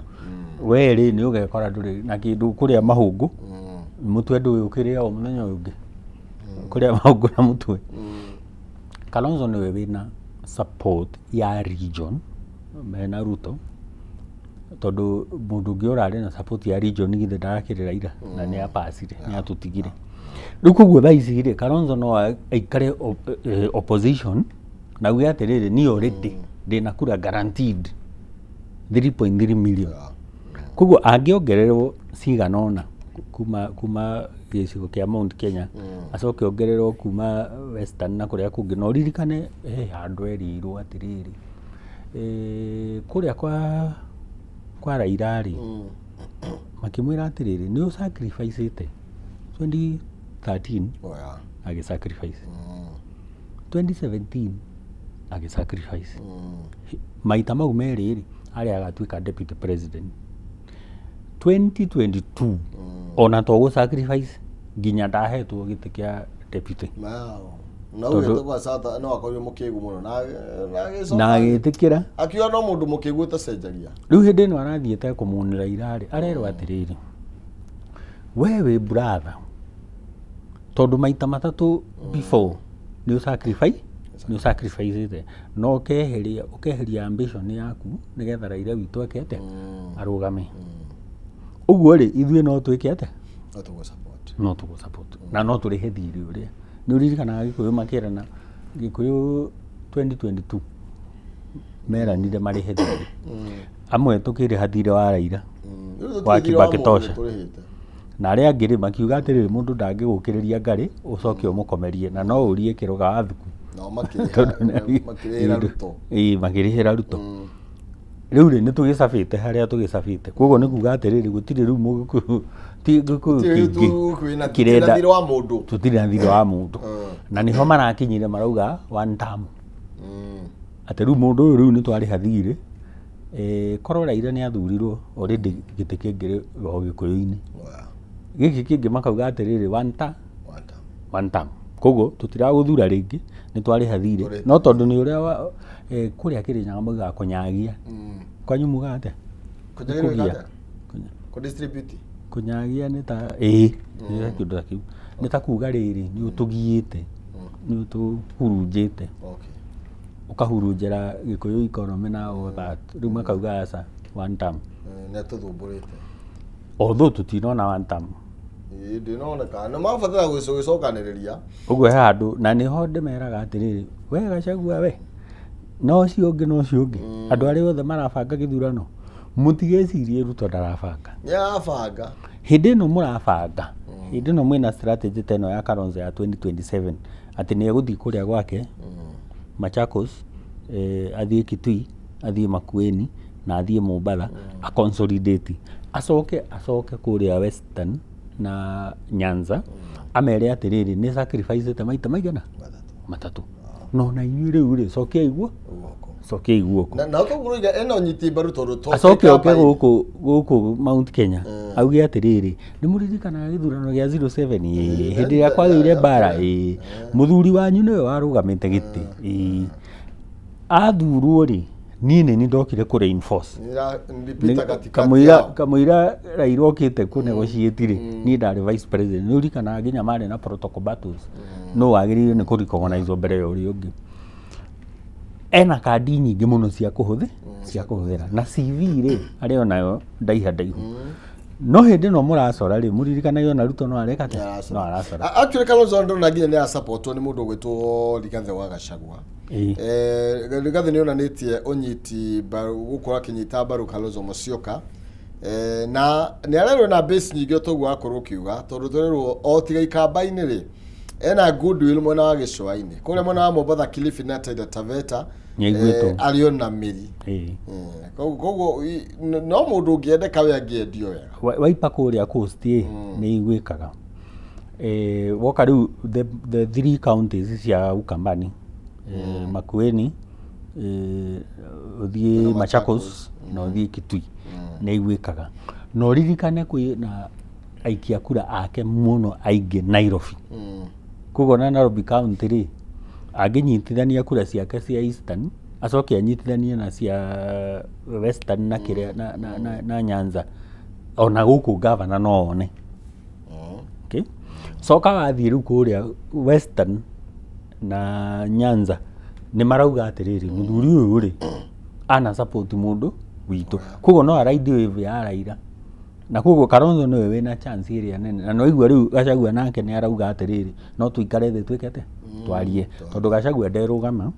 We rĩ, nĩ ũgekora ndũrĩ na kĩndũ kũrĩa mahũngũ mũtwe, ndũĩ ũkĩrĩa o mũthenya ũyũ ũngĩ kũrĩa mahũngũ na mũtwe. Kalonzo nĩwe wĩna support ya region mena Ruto, tondũ mũndũ ũngĩ ũrarĩ na support ya region githĩ ndarakĩrĩ Raila, na nĩ apacire, nĩ atũtigire. Rĩu koguo thaa ici rĩ, Kalonzo no aikare opposition na auge atĩrĩrĩ, niĩ already ndĩna kura guaranteed 3.3 million. Koguo angĩongererwo cigana ũna kuma gĩcigo kĩa Mount Kenya, acoke ongererwo kuma Western na kũrĩa kũngĩ, na ũririkane he handũ erĩirwo atĩrĩrĩ, kũrĩa kwa Raila rĩ, makĩmwĩra atĩrĩrĩ, nĩ ũsacrificĩte 2013, agĩ sacrifice 2017, agĩ sacrifice maita mau merĩ rĩ, arĩa agatuĩka deputy president 2022, ona to gũ sacrifice nginya ndahetwo gĩtĩ kĩa deputy. Mao. Na ugĩte kwa Sata no akorirwo mũkĩgu mũno na agĩcoka na agĩtĩkĩra. Akiuga no mũndũ mũkĩgu ũtacenjagia. Rĩu hĩndĩ ĩno arathiĩte kũmũnĩra irarĩ, arerwo atĩrĩrĩ, we wĩ brother, tondũ maita matatũ before nĩ ũsacrifice, nĩ ũsacrificĩte na ũkeheria ambition yaku nĩgetha Raila witũ eke atĩa, arũgame. Ũguo rĩ, ithuĩ no twĩke atĩa? No tũgũ support. No tũgũ support na no tũrĩhe thirĩ ũrĩa. Nĩ ũririkanaga Gĩkũyũ makĩrana Gĩkũyũ 2022? Meranire marĩhe thirĩ. Amwe tũkĩrĩha thirĩ wa Raila wa Kibaki tosha. Na arĩa angĩ rĩ makiuga atĩrĩrĩ, mũndũ ndangĩgũkĩrĩria ngarĩ ũcoke ũmũkomerie, na no ũrie kĩrũga wa thuku. Nao makĩrĩhĩra Ruto. Ĩĩ, makĩrĩhĩra Ruto. Rĩu rĩ nĩ tũgĩcabĩte harĩa tũgĩcabĩte, koguo nĩ kuga atĩrĩrĩ, gũtirĩ rĩu mũgĩkũyũ ti gĩkũyũ kĩingĩ kĩrenda thirĩ wa mũndũ, tũtirĩ na thirĩ wa mũndũ. Na nĩho marakinyire marauga one term, atĩ rĩu mũndũ ũyũ rĩu nĩ twarĩha thirĩ. Korwo Raila nĩ athurirwo already gĩtĩ kĩngĩ o gĩkũyũ-inĩ, gĩkĩ kĩngĩ makauga atĩrĩrĩ, one term, one term, koguo tũtiragũthura rĩngĩ, nĩ twarĩha thirĩ. No tondũ nĩ ũrĩa kũrĩa Kĩrĩnyaga maugaga kũnyagia, kwanyu mugaga atĩa? Kũnyagia nĩ ta ĩĩ, nĩ kĩndũ ta kĩu, nĩ ta kuga rĩrĩ nĩ ũtũgiĩte, nĩ ũtũhurunjĩte, ũkahurunjĩra gĩkũyũ economy na all that. Rĩu makauga aca, one term. Nĩ atũthumbũrĩte. Although tũtinona one term. Ĩĩ, ndĩnoneka nĩ mabatara gũcokanĩrĩria ũguo he handũ, na nĩho ndĩmeraga atĩrĩrĩ, we Gachagua, we no ũcio ũngĩ, no ũcio ũngĩ, andũ arĩa othe marabanga gĩthurano, mũtigecirie Ruto ndarabanga. Nĩ arabanga. Hĩndĩ ĩno mũrabanga, hĩndĩ ĩno mwĩna strategy ta ĩno ya Kalonzo ya 2027, atĩ nĩ egũthiĩ kũrĩa gwake Machakos, athiĩ Kitui, athiĩ Makueni na athiĩ Mombatha, aconsolidate, acoke kũrĩa Western na Nyanza, amere atĩrĩrĩ, nĩ sacrifice maita maigana matatũ, no na inyuĩ rĩu rĩ cokiai guo, cokiai guoko. Na ũtũguruiga ĩno nyiti mbaru tondũ acoke oke gũkũ gũkũ Mount Kenya, auge atĩrĩrĩ, nĩ mũririkanaga gĩthurano gĩa 07, hĩndĩ ĩrĩa kwagĩire mbara, mũthuri wanyu nĩwe warũgamĩte gĩtĩ, athurwo rĩ, niĩ nĩ ndokire kũ reinforce kamũira Raila okĩte kũ negotiate rĩ, niĩ ndarĩ vice president. Nĩ ũririkanaga nginya marĩ na protocol battles, no wagĩrĩire nĩ kũ recognize mbere ya ũrĩa ũngĩ. Ena kandi nyingĩ mũno cia kũhũthĩra, na CV rĩ arĩ onayo ndaiha ndaihu. No hĩndĩ ĩno mũracora rĩ, mũririkanage ona Ruto no areka atĩa? No aracora. Actually Kalonzo ndona nginya nĩ arasupportwo nĩ mũndũ ũgwĩtwo Rigathĩ wa Gachagua. Rigathĩ nĩ onanĩtie ũnyiti mbaru, gũkorwo akĩnyita mbaru Kalonzo Musyoka, na nĩ arerwo na base nyingĩ toguo akorwo ũkiuga, tondũ tũrerwo o tiga ikamba-inĩ rĩ, ena goodwill mwena wa gĩcũa-inĩ, kũrĩa mwena wa Mombatha, Kilifi na Taita Taveta arĩ ona mĩri. Koguo no mũndũ ũngĩendeka we angĩendio wega. Waipa kũrĩa coast ĩ nĩ iguĩkaga. Woka rĩu the three counties cia Ukambani, Makueni, ũthiĩ Machakos na ũthiĩ Kitui, nĩ iguĩkaga. Na ũririkane kwĩ na aikia kura ake mũno aingĩ Nairobi. Koguo na Nairobi county rĩ, angĩnyitithania kura ciake cia Eastern, acoke anyitithanie na cia Western na kĩrĩa na Nyanza, ona gũkũ gavana no one. Okay? Coka wathiĩ rĩu kũrĩa Western na Nyanza, nĩ marauga atĩrĩrĩ, mũthuri ũyũ rĩ ana support mũndũ witũ, koguo no araidi wave ya Raila, na koguo Kalonzo nĩwe wĩna chance ĩrĩa nene. Na no igua rĩu Gachagua nake nĩ arauga atĩrĩrĩ, no tũikare thĩ twĩke atĩa, twarie, tondũ Gachagua nderũgama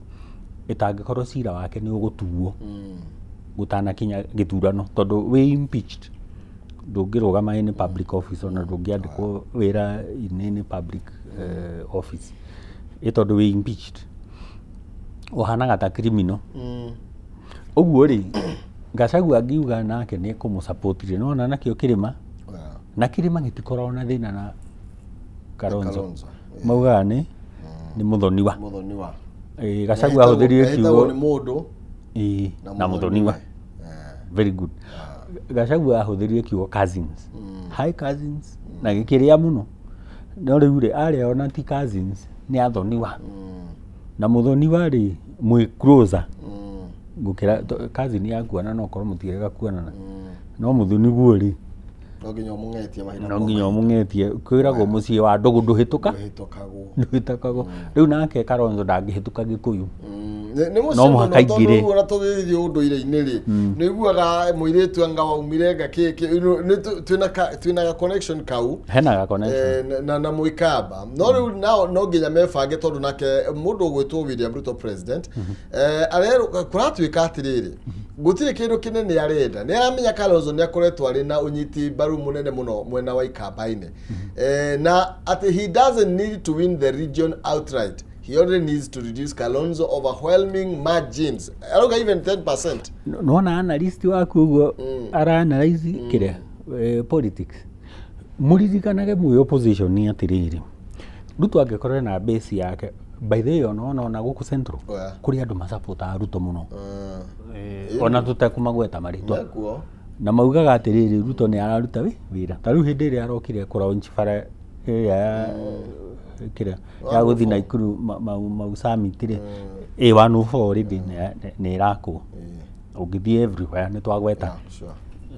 ĩtangĩkorwo cira wake nĩ ũgũtuo gũtanakinya gĩthurano, tondũ wĩ impeached ndũngĩrũgama any public office, ona ndũngĩandĩkwo wĩra in any public office, ĩ tondũ wĩ impeached ũhanaga ta criminal. Ũguo rĩ, Gachagua angiuga nake nĩ kũmũsupport rĩ, nĩwona nakĩo kĩrĩma, na kĩrĩma gĩtikoragwo na thĩna na Kalonzo, maugaga nĩ mũthoniwa. Gachagua ahũthĩrire kiugo nĩ mũndũ na mũthoniwa. Very good. Gachagua ahũthĩrire kiugo cousins, hi cousins, na gĩkĩrĩa mũno. No rĩu rĩ, arĩa ona ti cousins nĩ athoniwa, na mũthoniwa rĩ mwĩ closer gũkĩra cousin yakuona, no korwo mũtirega kuonana, no mũthoniguo rĩ no nginya ũmũng'etie mahinda, no nginya ũmũng'etie. Kwĩragwo mũciĩ wa ndũgũ ndũhĩtũkagwo. Rĩu nake Kalonzo ndangĩhĩtũka Gĩkũyũ, No mũhaka aingĩre. Ona tũgĩthiĩ ũndũire-inĩ rĩ, nĩ iguaga mũirĩtu anga waumire nga kĩ twĩna ga connection kau. Hena ga connection. Na mũikamba no rĩu nao no nginya mebange tondũ nake mũndũ ũgwĩtwo William Ruto president arerwo kũratuĩka atĩrĩrĩ gũtirĩ kĩndũ kĩnene arenda. Nĩ aramenya Kalonzo nĩ akoretwo arĩ na ũnyiti mbaru mũnene mũno mwena wa Ikamba-inĩ, na atĩ he doesn't need to win the region outright. He only needs to reduce Kalonzo overwhelming margins. Arauga even 10%. Nona analyst waku ũguo ara analyze kĩrĩa politics. Mũririkanage mwĩ opposition nĩ atĩrĩrĩ, Ruto angĩkorwo na base yake, by the way ona gũkũ Central kũrĩ andũ masapotaga Ruto mũno, ona tũtekũmagweta marĩtwa, na maugaga atĩrĩrĩ Ruto nĩ araruta wĩra. Ta rĩu hĩndĩ ĩrĩa arokire kũlaunch bara ĩrĩa kĩrĩa ya gũthiĩ Naikuru Mau Summit rĩ, A104 already nĩ ĩrakwo. Ũngĩthiĩ everywhere nĩ twagweta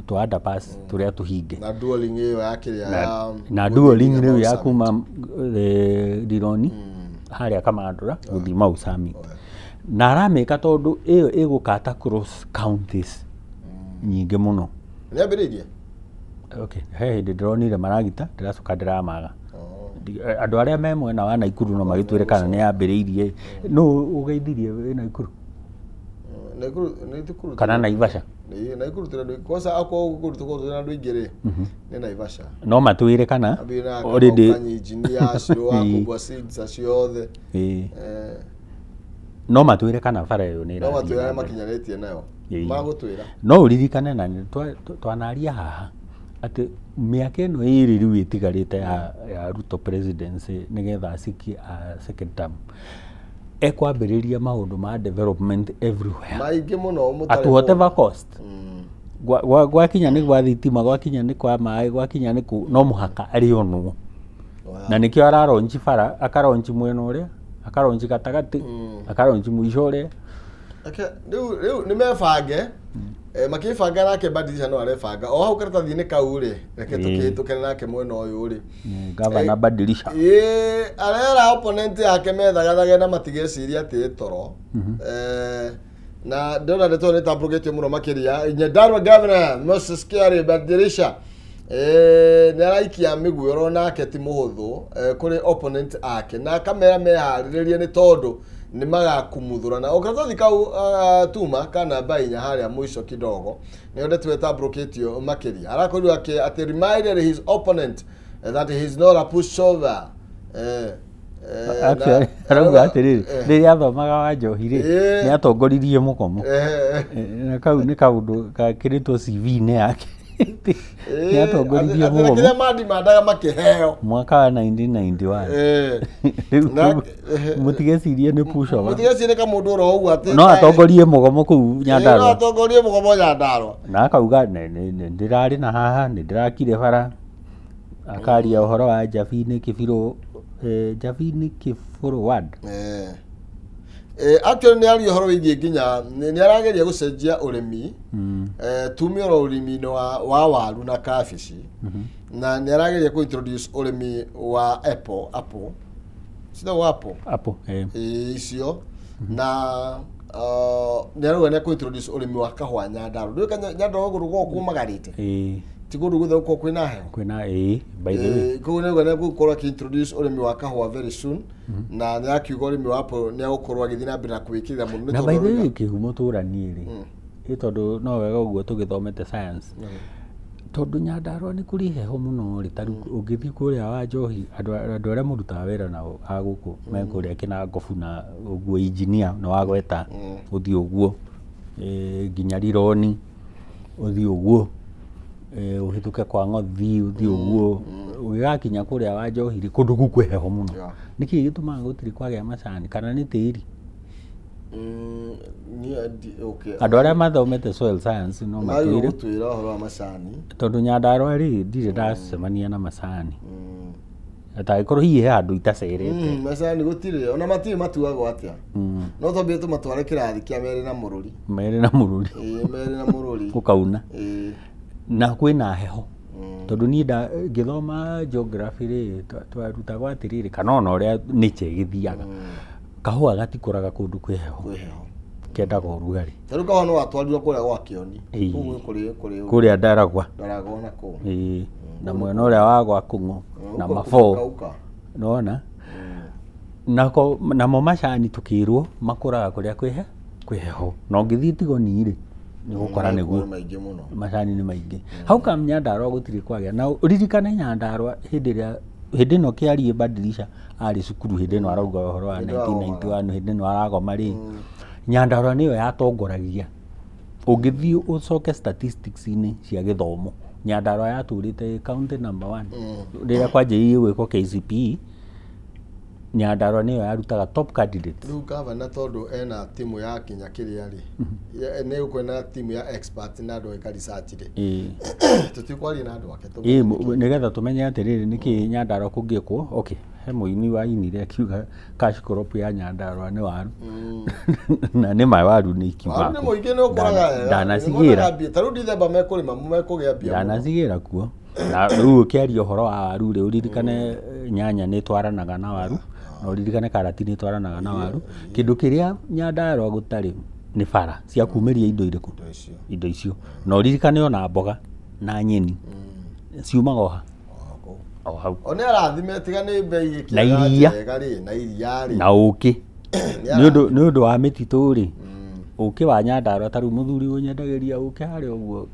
twa underpass tũrĩa tũhinge na dualing ĩyo ya kĩrĩa na dualing rĩu ya kuma Rironi harĩa Kamandũra gũthiĩ Mau Summit, na aramĩka tondũ ĩyo ĩgũkata cross counties nyingĩ mũno. Nĩambĩrĩirie? Okay, he hĩndĩ ndĩronire maragita ndĩracoka ndĩramaga. Andũ arĩa me mwena wa Naikuru no magĩtwĩre kana nĩ yambĩrĩirie. Nũ ũgeithirie wĩ Naikuru? Naikuru kana Naivasha? Naikuru tũrĩ andũ kwanza akwa gũkũ tũkorwo tũrĩ andũ aingĩ rĩ nĩ Naivasha. No matwĩre kana already engineer acio wa kubwa seeds acio othe. No matwĩre kana bara ĩyo nĩ no matwĩre makinyanĩtie nayo magũtwĩra. No ũririkane na twanaria haha atĩ mĩaka ĩno ĩrĩ rĩu ĩtigarĩte ya Ruto presidency nĩgetha acikie second term, ekwambĩrĩria maũndũ ma development everywhere maingĩ mũno at whatever cost. Gwakinya nĩ gwa thitima, gwakinya nĩ kwa maĩ, gwakinya nĩ kũ, no mũhaka arĩonwo. Na nĩkĩo araronji bara, akaronji mwena ũrĩa, akaronji gatagatĩ, akaronji mũico ũrĩa. Rĩu nĩ mebange makĩbanga nake Badilisha no arebanga o hau karatathi-inĩ kau rĩ, reke tũkĩhĩtũkane nake mwena ũyũ rĩ. Gavana Badilisha arera opponent yake methagathage na matigeciria atĩ toro. Na ndĩrona ndeto nĩ tambũrũkĩtio mũno makĩria. Nyandarua Governor Moses Kiari Badilisha nĩ araikia mĩguĩro nake ti mũhũthũ kũrĩ opponent ake, na akamera meharĩrĩrie nĩ tondũ nĩ magakumuthũra. Na karatathi kau tuma kana namba inya harĩa mũico kidogo nĩyo ndeto ĩtambũrũkĩtio makĩria. Arakorirwo atĩ reminded his opponent that he is not a pushover. Arauga atĩrĩrĩ, rĩrĩa athomaga wa njohi rĩ, nĩ atongoririe mũgomo. Na kau nĩ kaũndũ gakĩrĩtwo CV-inĩ yake. Nĩ atongoririe mũgomo. Kĩrĩa mandimandaga makĩheo mwaka wa 1991. Rĩu mũtigecirie nĩ pushover. Mũtigecirie kamũndũ oro ũguo atĩ no atongorie mũgomo kũu Nyandarua. No atongorie mũgomo Nyandarua. Na akauga ndĩrarĩ na haha, nĩ ndĩrakire bara. Akaria ũhoro wa Njabini Kĩbirũ, Njabini Kĩbũrũ ward. Actually nĩ aria ũhoro wĩgiĩ nginya nĩ arageria gũcenjia ũrĩmi, tume oro ũrĩmi-inĩ wa waru na kabici, na nĩ arageria kũ introduce ũrĩmi wa apple citagwo apple icio, na nĩ arauga nĩ akũ introduce ũrĩmi wa kahũa Nyandarua. Ndũĩ kana Nyandarua kũndũ gũkoragwo kũmagarĩte, ti kũndũ guothe gũkoragwo kwĩna heho, kwĩna by the way. Koguo nĩ auga nĩ egũkorwo akĩ introduce ũrĩmi wa kahũa very soon, na nĩ akiuga ũrĩmi wa apple nĩ egũkorwo agĩthiĩ na mbere na kũwĩkĩrĩra mũno. Na by the way kĩhumo tũranie rĩ, ĩ tondũ no wega ũguo tũgĩthomete science, tondũ Nyandarua nĩ kũrĩ heho mũno rĩ, ta rĩu ũngĩthiĩ kũrĩa wa njohi, andũ arĩa mũrutaga wĩra nao a gũkũ me kũrĩa Kĩnangobu na ũguo engineer nĩ wagweta ũthiĩ ũguo nginya Rironi ũthiĩ ũguo ũhĩtũke kwa Ng'othi ũthiĩ ũguo ũgĩgakinya kũrĩa wa njohi rĩ, kũndũ kũu kwĩ heho mũno. Nĩkĩĩ gĩtũmaga gũtirĩ kwagĩa macani kana nĩ tĩri? Andũ arĩa mathomete soil science no matwĩre gũtwĩra ũhoro wa macani, tondũ Nyandarua rĩ ndirĩ ndacemania na macani. Atangĩkorwo hihi he handũ itacerete. Macani gũtirĩ, ona matirĩ matuagwo atĩa. No twambie tũmatware kĩrathi kĩa Merĩ na Mũrũri. Merĩ na Mũrũri. Merĩ na Mũrũri. Gũkauna. Na kwĩna heho. Tondũ niĩ ngĩthoma geography rĩ, twarutagwo atĩrĩrĩ, kana ona ũrĩa nature ĩgĩthiaga. Kahũa gatikũraga kũndũ kwĩ heho. Kwĩ heho. Kendaga ũrugarĩ. Ta rĩu kahũa no watwarirwo kũrĩa gwa Kĩoni. Ĩĩ. Kũu kũrĩ kũrĩ Kũrĩa Ndaragwa. Ndaragwa na kũu. Ĩĩ. Na mwena ũrĩa wa gwa Kũng'ũ na Huko Maboo. kũkauka. Nĩwona? Nako namo macani tukĩrwo makũraga kũrĩa kwĩ heho. Na ũngĩthiĩ Tigoni rĩ, nĩ ũgũkora nĩguo. Nĩ maingĩ mũno. Macani nĩ maingĩ. How come Nyandarua gũtirĩ kwagĩa? Na ũririkane Nyandarua hĩndĩ ĩrĩa hĩndĩ ĩno Kĩarie Badilisha arĩ cukuru hĩndĩ ĩno arauga ũhoro wa Hĩndĩ ĩyo 1991 hĩndĩ ĩno aragoma rĩ, Nyandarua nĩyo yatongoragia. Ũngĩthiĩ ũcoke statistics-inĩ cia gĩthomo, Nyandarua yatũrĩte county number 1. Rĩrĩa kwanjĩrĩirie gwĩkwo KCPE, Nyandarua nĩyo yarutaga top candidate. Rĩu gavana tondũ ena timu ya kinya kĩrĩa rĩ, nĩ kwĩna timu ya expert na andũ eka research rĩ. Ĩĩ. Tũtikwaria na andũ ake. Ĩĩ, nĩgetha tũmenye atĩrĩrĩ nĩkĩ Nyandarua kũngĩkwo. Okay, he mũini wainire akiuga cash crop ya Nyandarua nĩ waru. Na nĩ ma waru nĩ ikiuga. Waru nĩ mũingĩ nĩ ũkũraga wega. Ndanacigĩra. Nĩ Ta rĩu Dithemba mekũrĩma mekũgĩa mbia. mũno. Ndanacigĩra kuo. Na rĩu ũkĩaria ũhoro wa waru rĩ, ũririkane nyanya nĩ ĩtwaranaga na waru, na ũririkane karati nĩ ĩtwaranaga na waru. Kĩndũ kĩrĩa Nyandarua gũtarĩ nĩ bara cia kumĩria indo irĩkũ? Indo icio. Indo icio. Na ũririkane ona mboga na nyeni ciumaga o ha? O kũu. O hau. O nĩ arathime tiga nĩ mbei Na ĩkĩaga iria. njega rĩ, na iria rĩ. Na ũkĩ. Nĩ Nĩ ũndũ wa mĩtitũ rĩ, ũkĩ wa Nyandarua ta rĩu mũthuri ũnyendagĩria ũkĩ harĩa ũguo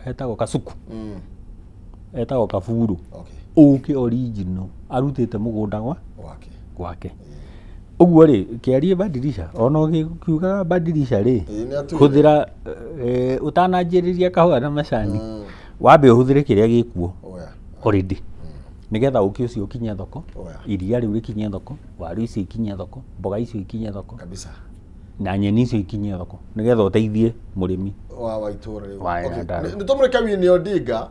hetagwo Kasuku. Etagwo Kaburu. Okay. Ũkĩ original arutĩte mũgũnda Wake. gwake. Ũguo rĩ, Kĩarie Badilisha ona ũgĩkiugaga Badilisha rĩ, Ĩĩ, nĩ atwĩre. hũthĩra ũtananjĩrĩria kahũa na macani, wambe ũhũthĩre kĩrĩa gĩkuo Oya. already. Nĩgetha ũkĩ ũcio ũkinye thoko, Oya. iria rĩu rĩkinye thoko, waru icio ikinye thoko, mboga icio ikinye thoko, Kabisa. na nyeni icio ikinye thoko, nĩgetha ũteithie mũrĩmi Wa itũũra rĩu. Wa Okay. Nyandarua. Nĩ tũmũreke Winnie Odinga.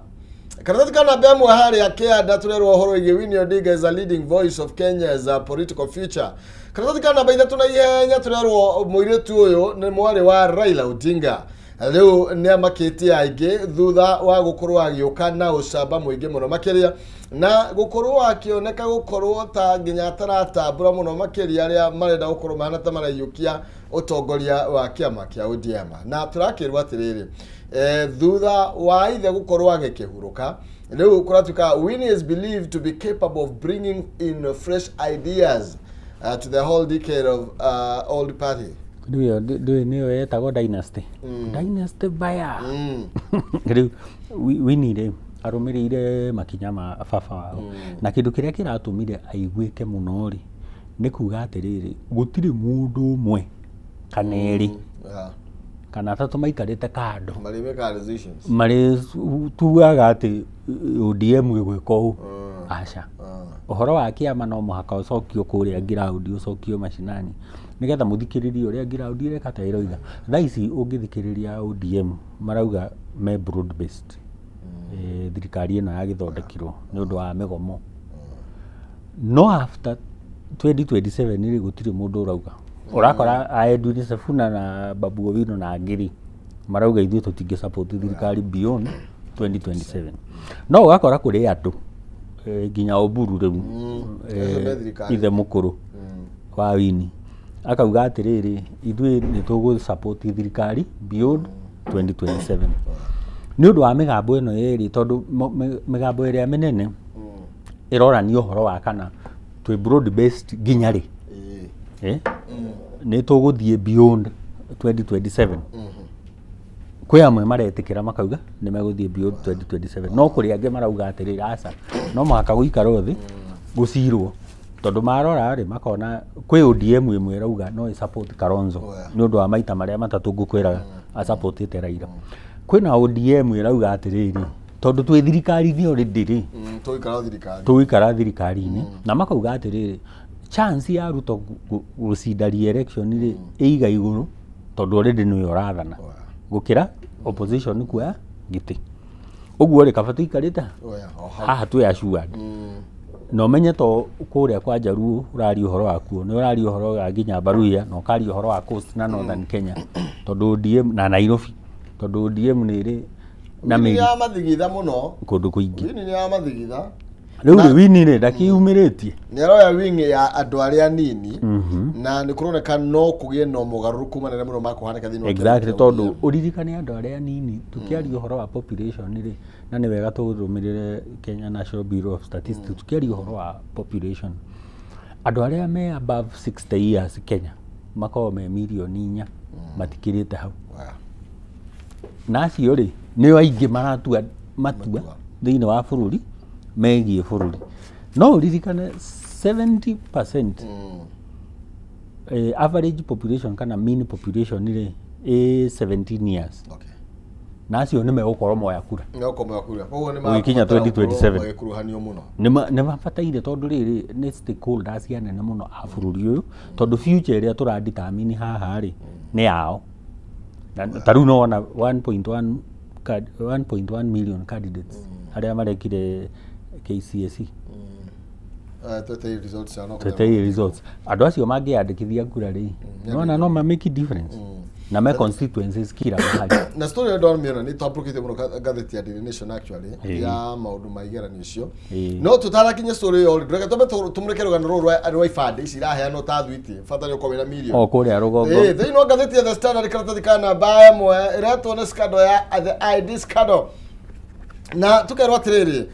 Karatathi ka namba ĩmwe harĩa kĩanda tũrerwo ũhoro wĩgiĩ Winnie Odinga is a leading voice of Kenya's political future. Karatathi ka namba ithatũ na ihenya tũrerwo mũirĩtu ũyũ nĩ mwarĩ wa Raila Odinga. Rĩu nĩ amakĩtie aingĩ thutha wa gũkorwo agĩũka na ũcamba mũingĩ mũno makĩria na gũkorwo akĩoneka gũkorwo ta nginya ataratambũra mũno makĩria arĩa marenda gũkorwo mahana ta maraiyũkia ũtongoria wa kĩama kĩa ODM. Na tũrakĩrwo atĩrĩrĩ, thutha wa ithe gũkorwo agĩkĩhurũka, rĩu kũratuĩka Winnie is believed to be capable of bringing in fresh ideas to the whole decade of old party. Rĩu ĩyo ndũĩ nĩyo yetagwo dynasty. Dynasty baya. Rĩu Winnie rĩ arũmĩrĩire makinya ma baba wao. Na kĩndũ kĩrĩa kĩratũmire aiguĩke mũno rĩ, nĩ kuga atĩrĩrĩ, gũtirĩ mũndũ ũmwe kana erĩ kana atatũ maikarĩte kando Marĩ decisions. marĩ tugaga atĩ ODM ĩgwĩka ũũ. Aca. Ũhoro wa kĩama no mũhaka ũcokio kũrĩa ground, ũcokio macinani nĩgetha mũthikĩrĩrie ũrĩa ground ĩreka ta ĩroiga. Thaa ici ũngĩthikĩrĩria ODM marauga me broad based. Thirikari ĩno yagĩthondekirwo nĩ ũndũ wa mĩgomo. No after 2027 rĩ, gũtirĩ mũndũ ũrauga. Ũrakora a Edwin Sifuna na Babu Owino na angĩ rĩ, marauga ithuĩ tũtingĩ support thirikari beyond 2027. No ũgakora kũrĩ andũ nginya Oburu rĩu, Acio me thirikari. ithe mũkũrũ wa Winnie akauga atĩrĩrĩ, ithuĩ nĩ tũgũ support thirikari beyond 2027 nĩ ũndũ wa mĩgambo ĩno ĩrĩ, tondũ mĩgambo ĩrĩa mĩnene ĩrorania ũhoro wa kana twĩ broad based nginya rĩ, nĩ tũgũthiĩ beyond 2027. Kwĩ amwe maretĩkĩra makauga nĩ megũthiĩ beyond 2027, no kũrĩ angĩ marauga atĩrĩrĩ, aca, no mũhaka gũikarwo thĩ gũcirwo, tondũ marora rĩ makona kwĩ ODM ĩmwe ĩrauga no ĩ support Kalonzo nĩ ũndũ wa maita marĩa matatũ ngũkwĩraga asupportĩte Raila. Kwĩna ODM ĩrauga atĩrĩrĩ, tondũ twĩ thirikari-inĩ already rĩ, Tũgũikara thirikari. Tũgũikara thirikari-inĩ, na makauga atĩrĩrĩ, chance ya Ruto gũcinda re-election rĩ ĩiga igũrũ, tondũ already nĩwe ũrathana gũkĩra opposition kuoya gĩtĩ. Ũguo rĩ, kaba tũikarĩte Oya, o hau. Haha twĩ assured. Na ũmenye to kũrĩa kwa Jaluo ũraria ũhoro wakuo, nĩ ũraria ũhoro wa nginya Baruhia, na ũkaria ũhoro wa Coast na Northern Kenya, tondũ ODM na Nairobi, tondũ ODM nĩ ĩrĩ na Winnie nĩ mĩri ya mathigitha mũno. Kũndũ kũingĩ. Winnie nĩ ya mathigitha. Rĩu rĩ, Winnie rĩ ndakĩyumĩrĩtie. Nĩ aroya wing ya andũ arĩa anini. Na nĩ kũroneka no kũgĩe na mogarũrũku manene mũno ma kũhanĩka thĩinĩ wa Exactly, kĩama kĩa tondũ ODM. ũririkane andũ arĩa anini tũkĩaria ũhoro wa population rĩ, na nĩ wega tũrũmĩrĩre Kenya National Bureau of Statistics. Tũkĩaria ũhoro wa population, andũ arĩa me above 60 years Kenya makoragwo me mirioni 4, matikĩrĩte hau. Na acio rĩ, nĩo aingĩ maratua matua Matua. thĩinĩ wa bũrũri megiĩ bũrũri. No ũririkane 70%, average population kana mean population rĩ, ĩ 17 years. Na acio nĩ megũkorwo moya kura. No kũmoya kura, koguo nĩ Gũgĩkinya makũbatara gũkorwo 2027. magĩkuruhanio mũno. Nĩ mabataire tondũ rĩrĩ nĩ stakeholders anene mũno a bũrũri ũyũ, tondũ future ĩrĩa tũradetermine haha rĩ, nĩ yao. Na ta rĩu no wona 1.1 million candidates arĩa marekire KCSE. Twetereire results ciao no Twetereire results. Andũ acio mangĩyandĩkithia kura rĩ, nona no ma make difference na me constituencies kila mahali. Na story ĩyo ndamĩona nĩ tambũrũkĩte mũno ngathĩti ya Daily Nation actually, ya maũndũ ma igeranio icio. No tũtanakinya story ĩyo rĩ, reke twambe tũmũrĩke rũgano rũrũ rwa ibandĩ ici iraheanwo ta thwiti, bata nĩ ũkorwo wĩna mirioni. O kũrĩa rũgongo. Thĩinĩ wa ngathĩti ya The Standard, karatathi ka namba 1, ĩretwo nĩ scandal ya the ID scandal, na tukerwo atĩrĩrĩ,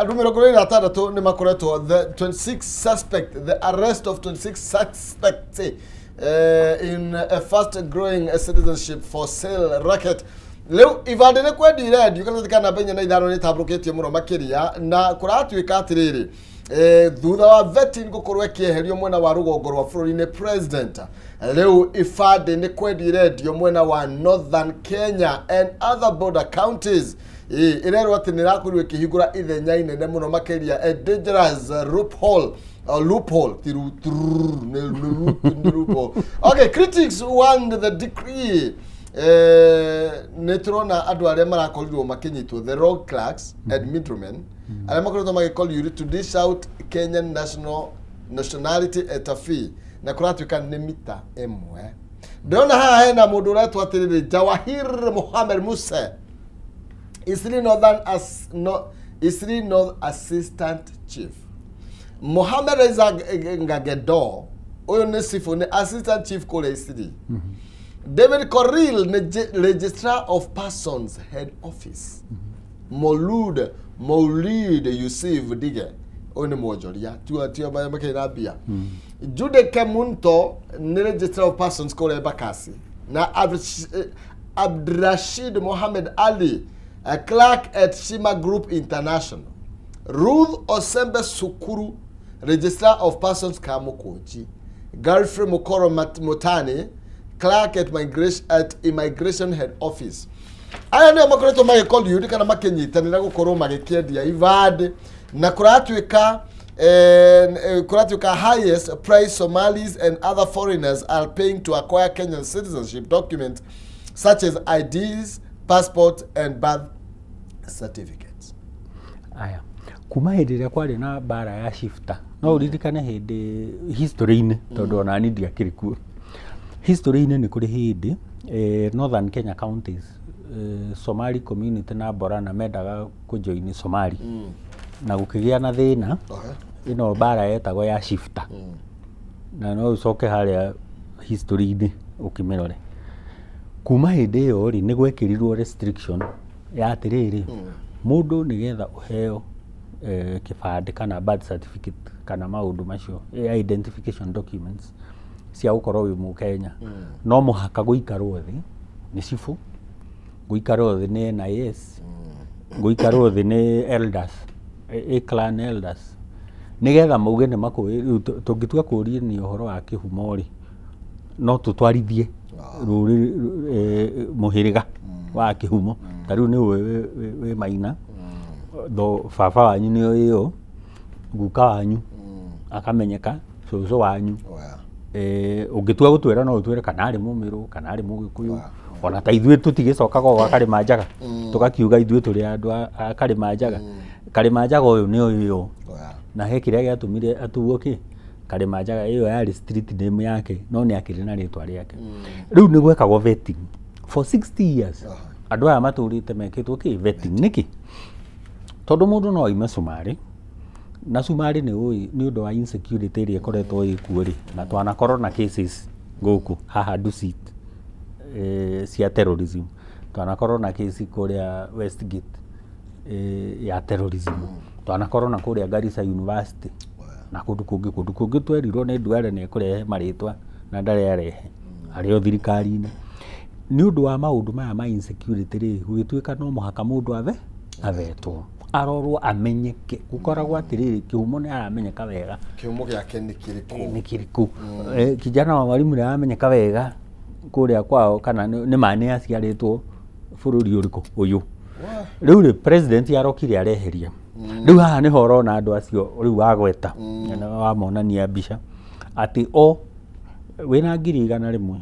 andũ 26 nĩ makoretwo, the 26 suspect, the arrest of 26 suspects in a fast growing citizenship for sale racket. Rĩu ibandĩ nĩ kwendio irendio. Karatathi ka namba 4 na 5 nĩ tambũrũkĩtio mũno makĩria, na kũratuĩka atĩrĩrĩ, thutha wa vetting gũkorwo ĩkĩeherio mwena wa rũgongo rwa bũrũri nĩ president, rĩu ibandĩ nĩ kwendio irendio mwena wa Northern Kenya and other border counties. Ĩrerwo atĩ nĩ ĩrakorirwo ĩkĩhingũra ithenya inene mũno makĩria, a dangerous loophole, loophole, tiru trrr, nĩ loophole. Okay, critics want the decree. Nĩ tũrona andũ arĩa marakorirwo makĩnyitwo, the road clerks and middlemen arĩa makoretwo magĩkorirwo to dish out Kenyan nationality at a fee, na kũratuĩka nĩ mita 1. Ndĩrona haha hena mũndũ ũretwo atĩrĩrĩ, Jawahir Mohamed Musa, Isli Northern as no, Isli North Assistant Chief. Mohamed Reza Ngagedo, ũyũ nĩ cibũ, nĩ Assistant Chief kũrĩa Isli. David Koril nĩ Registrar of Persons Head Office. Molud Maulid Yusuf Dige, ũyũ nĩ mwonjoria, tua marĩa makĩrĩ na mbia. Jude Kemunto nĩ Registrar of Persons kũrĩa Embakasi, na Abdrashid Mohamed Ali, a clerk at Shima Group International. Ruth Osembe Sukuru, Registrar of Persons Kamukunji. Godfrey Mukoro Mutani, clerk at Immigration Head Office. Aya nĩo makoretwo magĩkoriũri kana makĩnyitanĩra gũkorwo magĩkĩendia ibandĩ, na kũratuĩka highest price Somalis and other foreigners are paying to acquire Kenyan citizenship documents such as IDs, passport and birth certificates. Aya, kuma hĩndĩ ĩrĩa kwarĩ na mbara ya shifta, no ũririkane hĩndĩ history-inĩ, tondũ ona niĩ ndiakĩrĩ kuo history-inĩ, nĩ kũrĩ hĩndĩ Northern Kenya counties, Somali community na Borana mendaga kũjoin Somali, na gũkĩgĩa na thĩna. Ĩno mbara yetagwo ya shifta, na no ũcoke harĩa history-inĩ ũkĩmĩrore. Kuma hĩndĩ ĩyo rĩ, nĩ gwekĩrirwo restriction ya atĩrĩrĩ, mũndũ nĩgetha ũheo kĩbandĩ kana birth certificate kana maũndũ macio, identification documents cia gũkorwo wĩ mũkenya, no mũhaka gũikarwo thĩ nĩ cibũ, gũikarwo thĩ nĩ NIS, gũikarwo thĩ nĩ elders, clan elders, nĩgetha mauge nĩ makũĩ. Rĩu tũngĩtua kũũria nĩ ũhoro wa kĩhumo rĩ, no tũtwarithie rũrĩrĩ, mũhĩrĩga wa kĩhumo. Ta rĩu nĩ ũĩ wĩ Maina, tho baba wanyu nĩ ũĩ, guka wanyu akamenyeka, cũcũ wanyu. Ũngĩtua gũtwĩra, no ũtwĩre kana arĩ Mũmĩrũ kana arĩ Mũgĩkũyũ. Ona ta ithuĩ tũtigĩcokaga gwa Karĩma Njaga, tũgakiuga ithuĩ tũrĩ andũ a Karĩma Njaga. Karĩma Njaga ũyũ nĩ ũyũ, na he kĩrĩa gĩatũmire atuo kĩ Karĩma Njaga. Ĩyo yarĩ street name yake, no nĩ akĩrĩ na rĩtwa rĩake. Rĩu nĩ gwekagwo vetting for 60 years. Andũ aya matũrĩte mekĩtwo kĩ vetting nĩkĩ? Tondũ mũndũ no aime Cumarĩ. Na cumarĩ nĩ ũĩ nĩ ũndũ wa insecurity ĩrĩa ĩkoretwo ĩkuo rĩ, na twanakorwo na cases gũkũ haha Dusit cia terrorism, twanakorwo na case kũrĩa Westgate ya terrorism, twanakorwo na kũrĩa Garissa University na kũndũ kũngĩ, kũndũ kũngĩ twerirwo nĩ Duale nĩ ekũrehe marĩtwa na ndarĩ arehe, arĩ o thirikari-inĩ. Nĩ ũndũ wa maũndũ maya ma insecurity rĩ, gũgĩtuĩka no mũhaka mũndũ avetwo, arorwo, amenyeke. Gũkoragwo atĩrĩrĩ, kĩhumo nĩ aramenyeka wega. Kĩhumo gĩake nĩ kĩrĩkũ? Nĩ kĩrĩkũ. Kijana wa mwalimu nĩ aramenyeka wega kũrĩa kwao, kana nĩ ma nĩ aciarĩtwo bũrũri ũrĩkũ ũyũ. Rĩu rĩ, president arokire areheria. Rĩu haha nĩho ũrona andũ acio rĩu wagweta na wamonania mbica atĩ o wĩna 100,000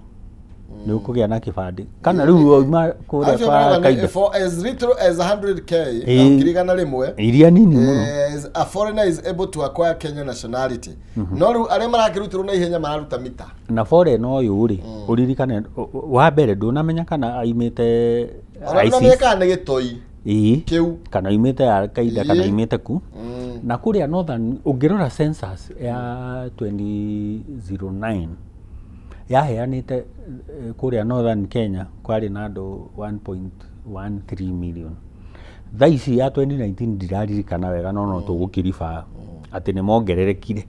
nĩ ũkũgĩa na kĩbandĩ, kana rĩu wauma kũrĩa Acio kwa marauga nĩ Kaida. for as little as 100K, 100,000, iria nini mũno. As a foreigner is able to acquire Kenya nationality. No rĩu arĩa marakĩrutirwo na ihenya mararuta mita. Na foreign ũyũ rĩ, ũririkane wa mbere ndũnamenya kana aimĩte Ona ISIS. ndũnamenyekaga nĩ gĩtoi kĩu. Kana aimĩte Al-Qaeda, kana aimĩte ku. Na kũrĩa northern, ũngĩrora census ya 2009 yaheanĩte, kũrĩa northern Kenya kwarĩ na andũ 1.13 million. Thaa ici ya 2019 ndiraririkana wega, no tũgũkĩriba atĩ nĩ mongererekire.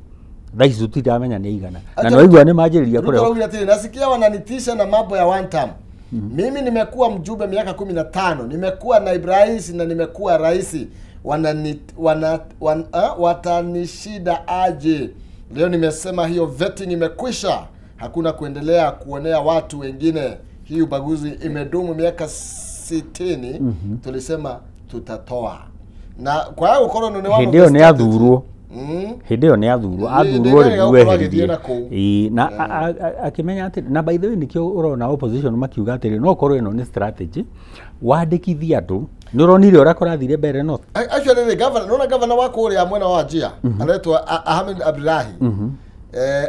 Thaa ici tũtiramenya nĩ aigana na nĩwaigua nĩ manjĩrĩria Ruto kũreho. araugire atĩrĩ, nasikia wananitisha na mambo ya one term. Mimi nimekuwa mjumbe miaka 15, nimekuwa naibu rais na nimekuwa rais. Wanani, wana, wan, watanishida aje? Leo nimesema hiyo vetting imekwisha, hakuna kuendelea kuonea watu wengine. Hii ubaguzi imedumu miaka 60. Tulisema tutatoa na kwa hiyo gũkorwo nĩ Hĩndĩ ĩyo nĩ athurwo. Hĩndĩ ĩyo nĩ athurwo. Hĩndĩ Athurwo ĩrĩa rĩ, gũkorwo weheririe agĩthiĩ na kũu. Ĩĩ, na akĩmenya atĩ, na by the way nĩkĩo ũrona opposition makiuga atĩrĩ, no korwo ĩno nĩ strategy wandĩkithia andũ. Nĩ ũronire ũrĩa kũrathire mbere north. Actually rĩ, governor, nona governor wa kũrĩa mwena wa Wajir aretwo Ahmed Abdullahi,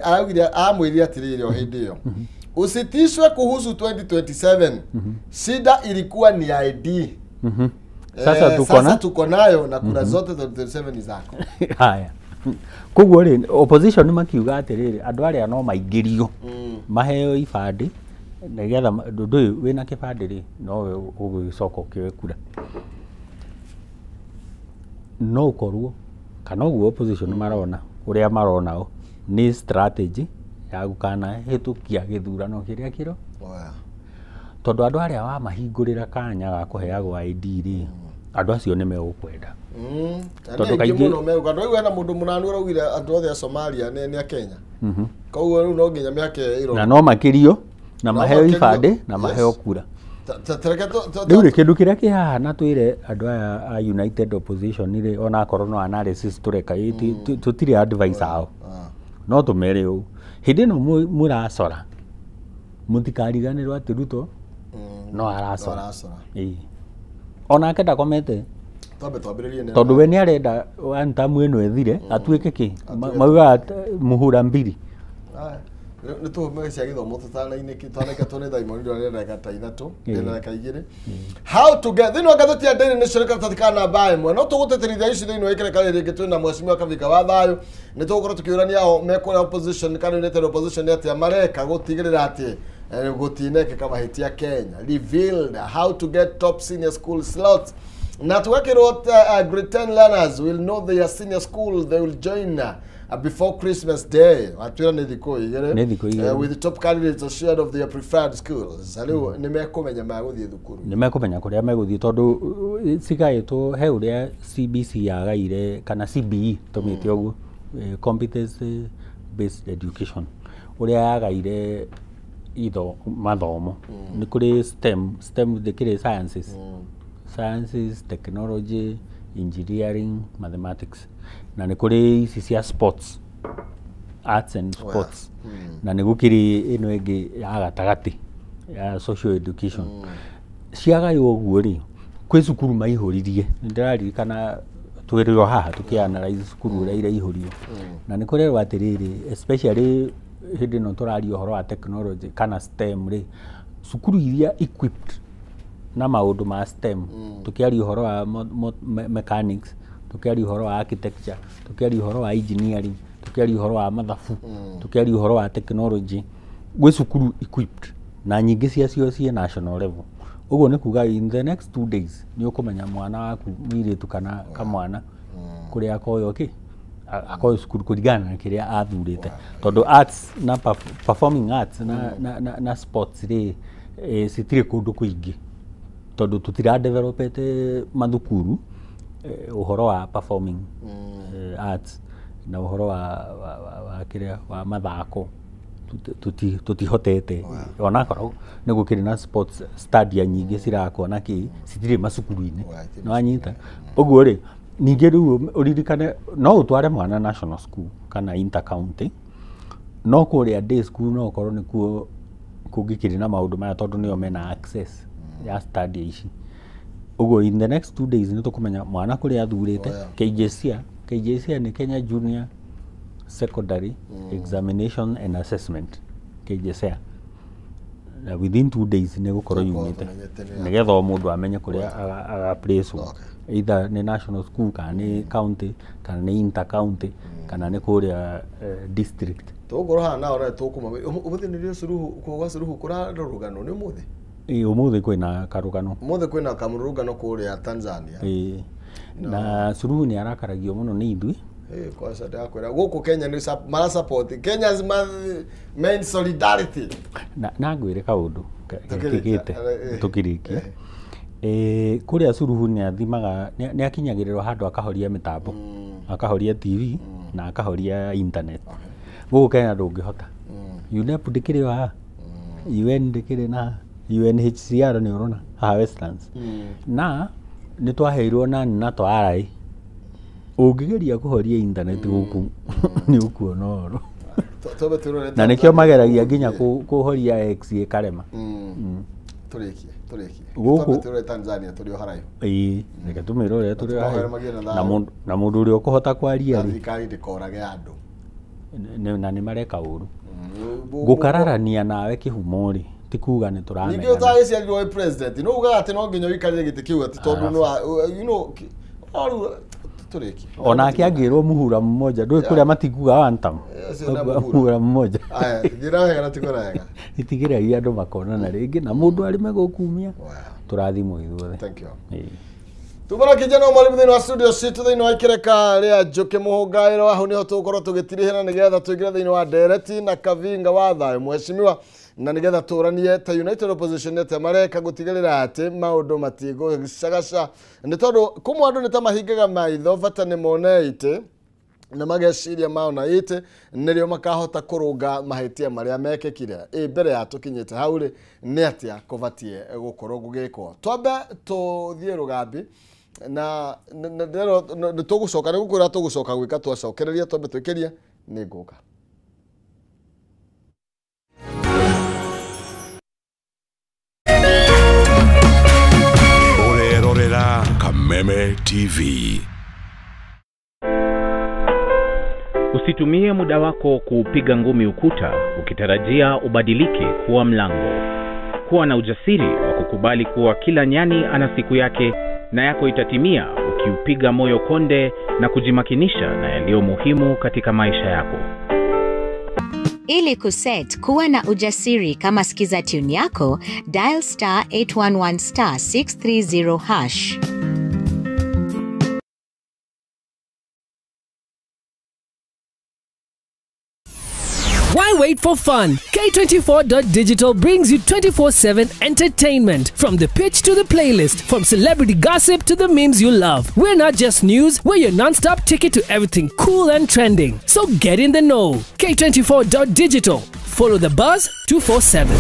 araugire, amwĩrire atĩrĩrĩ o hĩndĩ ĩyo, usitishwe kuhusu 2027, shida ilikuwa ni ID. Sasa tuko sasa na tuko nayo na kura zote 2027 ni zako. Haya, koguo rĩ, opposition makiuga atĩrĩrĩ, andũ arĩa no maingĩrio maheo ibandĩ nĩgetha ũndũ ũyũ wĩna kĩbandĩ rĩ, nowe ũgũgĩcoka ũkĩoe kura. No ũkorwo kana ũguo opposition marona, ũrĩa marona o nĩ strategy ya gũkanahĩtũkia gĩthurano kĩrĩa kĩro, tondũ andũ arĩa wamahingũrĩra kanya ga kũheagwo ID rĩ, andũ acio nĩ megũkwenda. Tondũ Tondũ kaingĩ kaingĩ- mũno meuga andũ aigua hena mũndũ mũnanu ũraugire andũ othe a Somalia nĩ a Kenya, koguo rĩu no nginya mĩaka ĩyo ĩrorwo. Na no makĩrio na No maheo makĩrio, ibandĩ na maheo kura. Tareke Rĩu rĩ, kĩndũ kĩrĩa kĩ haha, na twĩre andũ aya a united opposition rĩ, ona akorwo no analysis tũreka ĩ, tũtirĩ advice ao, no tũmere ũũ, hĩndĩ ĩno mũracora mũtikariganĩrwo atĩ Ruto no aracora. No aracora. Ĩĩ. Onake ndakomete. Twambe twambĩrĩrie nĩ Tondũ we nĩ arenda one term ĩno ĩthire atuĩke kĩ. Maugaga muhura mbiri. Aya. Nĩ tũhũmĩre cia gĩthomo tũtanainĩki twanaingatwo nĩ thaa imwe nĩ ndagĩka ta 3, ndĩna ndagĩka 2. How to get thĩinĩ wa ngathĩti ya Daily Nation, karatathi ka namba 1, no tũgũtĩtĩrithia ici thĩinĩ wa ikereka rĩrĩ rĩngĩ. Twĩna mheshimiwa Kabika wa Thayũ. Nĩ tũgũkorwo tũkĩũrania o me kũrĩa opposition kana united opposition nĩ atĩa mareka gũtigĩrĩra atĩ gũtinekĩka mahĩtia Kenya. Revealed how to get top senior school slots, na tugakĩrwo grade 10 learners will know their senior school they will join before Christmas Day. Atwĩra nĩ thikũ 2. Nĩ thikũ 2. With the top candidates assured of their preferred schools. Rĩu nĩ mekũmenya magũthiĩ thukuru. Nĩ mekũmenya kũrĩa megũthiĩ, tondũ cigaĩtwo he ũrĩa CBC yagaire, kana CBE tũmĩte ũguo, competence based education, ũrĩa yagaire itho mathomo. Nĩ kũrĩ STEM. STEM ndĩkĩrĩ sciences, technology, engineering, mathematics, na nĩ kũrĩ ici cia sports, arts and sports, na nĩ gũkĩrĩ ĩno ĩngĩ ya gatagatĩ ya social education. Ciagaywo ũguo rĩ, kwĩ cukuru maihũririe. Nĩ ndĩraririkana twĩrĩ o haha tũkĩ-analyze cukuru ũrĩa iraihũrio, na nĩ kũrerwo atĩrĩrĩ, especially hĩndĩ ĩno tũraria ũhoro wa technology kana STEM rĩ, cukuru iria equipped na maũndũ ma STEM, tũkĩaria ũhoro wa mechanics, Tũkĩaria ũhoro wa architecture, tũkĩaria ũhoro wa engineering, tũkĩaria ũhoro wa mathabu, tũkĩaria ũhoro wa technology, gwĩ cukuru equipped na nyingĩ ciacio ciĩ national level. Ũguo nĩ kuga in the next 2 days nĩ ũkũmenya mwana waku mũirĩtu kana kamwana kũrĩa akoywo kĩ akoywo cukuru kũringana na kĩrĩa athurĩte, tondũ arts na performing arts na sports rĩ, citirĩ kũndũ kũingĩ tondũ tũtira developete mathukuru ũhoro wa performing arts na ũhoro wa kĩrĩa wa mathako tutihotete. Onakorwo nĩ gũkĩrĩ na sports stadia nyingĩ cirakwo na kĩ, citirĩ macukuru-inĩ, nĩwanyita. Ũguo rĩ, ningĩ rĩu ũririkane no ũtware mwana national school kana inter county, no kũrĩa day school no ũkorwo nĩkuo kũngĩkĩrĩ na maũndũ maya tondũ nĩo mena access ya stadia ici. Ũguo in the next 2 days nĩ tũkũmenya mwana kũrĩa athurĩte. KJSEA, KJSEA nĩ Kenya Junior Secondary Examination and Assessment, KJSEA, na within 2 days nĩ gũkorwo yumĩte nĩgetha o mũndũ amenye kũrĩa agaplacewo, either nĩ national school kana nĩ county kana nĩ inter county kana nĩ kũrĩa district. Tũgũkorwo haha nao na tũkũma ũmũthĩ nĩrĩo Suluhu kwa Suluhu kũrarũrũngano nĩ ũmũthĩ. Ĩĩ, ũmũthĩ kwĩna karũgano, ũmũthĩ kwĩna kamũrũrũngano kũrĩa Tanzania. Ĩĩ, na Suluhu nĩ arakaragio mũno nĩ ithuĩ. Kwanza ndakwĩra gũkũ Kenya nĩ mara support Kenya's main solidarity. Na ngwĩre kaũndũ kekĩkĩte tũkĩrĩkia. Kũrĩa Suluhu nĩ athimaga, nĩ akinyagĩrĩrwo handũ akahoria mĩtambo, akahoria TV na akahoria internet. Gũkũ Kenya ndũngĩhota. UNEP ndĩkĩrĩ o haha, UN ndĩkĩrĩ na UNHCR nĩ ũrona haha Westlands. Na nĩ twaheirwo nani na twarai, ũngĩgeria kũhoria internet gũkũ nĩ ũkuona ũhoro. Na nĩkĩo mageragia nginya kũhoria X ĩkarema. Tũrĩkie gũkũ tũrĩ Tanzania tũrĩ o haraihu. Ĩĩ, reke tũmĩrore tũrĩ o haraihu. Na mũndũ ũrĩa ũkũhota kwaria rĩ, thirikari ndĩkorage andũ na nĩ mareka ũru. Gũkararania nawe kĩhumo rĩ, ti kuga nĩ tũramenyana. Ningĩ ũtagĩciarirwo wĩ president no ugaga atĩ no nginya ũikarĩre gĩtĩ kĩu atĩ tondũ you know tũrĩkie. Onake angĩrwo muhura mmoja, ndũĩ kũrĩa matikuga one term. Muhura mmoja. Aya, thiĩ wega na tigora wega. Itigĩrĩria andũ makonana rĩngĩ na mũndũ arĩme gũkumia. Tũrathimwo ithuothe. Thank you. Tumara kijana mwalimu thĩinĩ wa studio citũ thĩinĩ wa ikereka rĩa Njũkĩ Mũhũngaĩro, hau nĩho tũgũkorwo tũgĩtirihĩra nĩgetha tũingĩre thĩinĩ wa ndereti na Kavinga wa thayũ mheshimiwa, na nĩgetha tũranie ta United Opposition atĩa mareka gũtigĩrĩra atĩ maũndũ matigũcagaca, nĩ tondũ kũmwe andũ nĩ ta mahingaga maitho bata nĩ mone itĩ na mageciria maona itĩ nĩrĩo makahota kũrũnga mahĩtia marĩa mekĩkire. Ĩ mbere ya tũkinyĩte hau rĩ, nĩ atĩa kũbatiĩ gũkorwo gũgĩkwo? Twambe tũthiĩ rũgambi na nĩ tũgũcoka, nĩ gũkwĩra tũgũcoka gwĩka twacokereria, twambe twĩkĩrie nĩ ngũka. Ũrerorera Kameme TV. Usitumie muda wako kuupiga ngumi ukuta ukitarajia ubadilike kuwa mlango. Kuwa na ujasiri wa kukubali kuwa kila nyani ana siku yake na yako itatimia ukiupiga moyo konde na kujimakinisha na yaliyo muhimu katika maisha yako. Ili kuset kuwa na ujasiri kama skiza tune yako, dial star 811 star 630 hash. Why wait for fun? K24.digital brings you 24/7 entertainment. From the pitch to the playlist, from celebrity gossip to the memes you love. We're not just news, we're your non-stop ticket to everything cool and trending. So get in the know. K24.digital. Follow the buzz 247.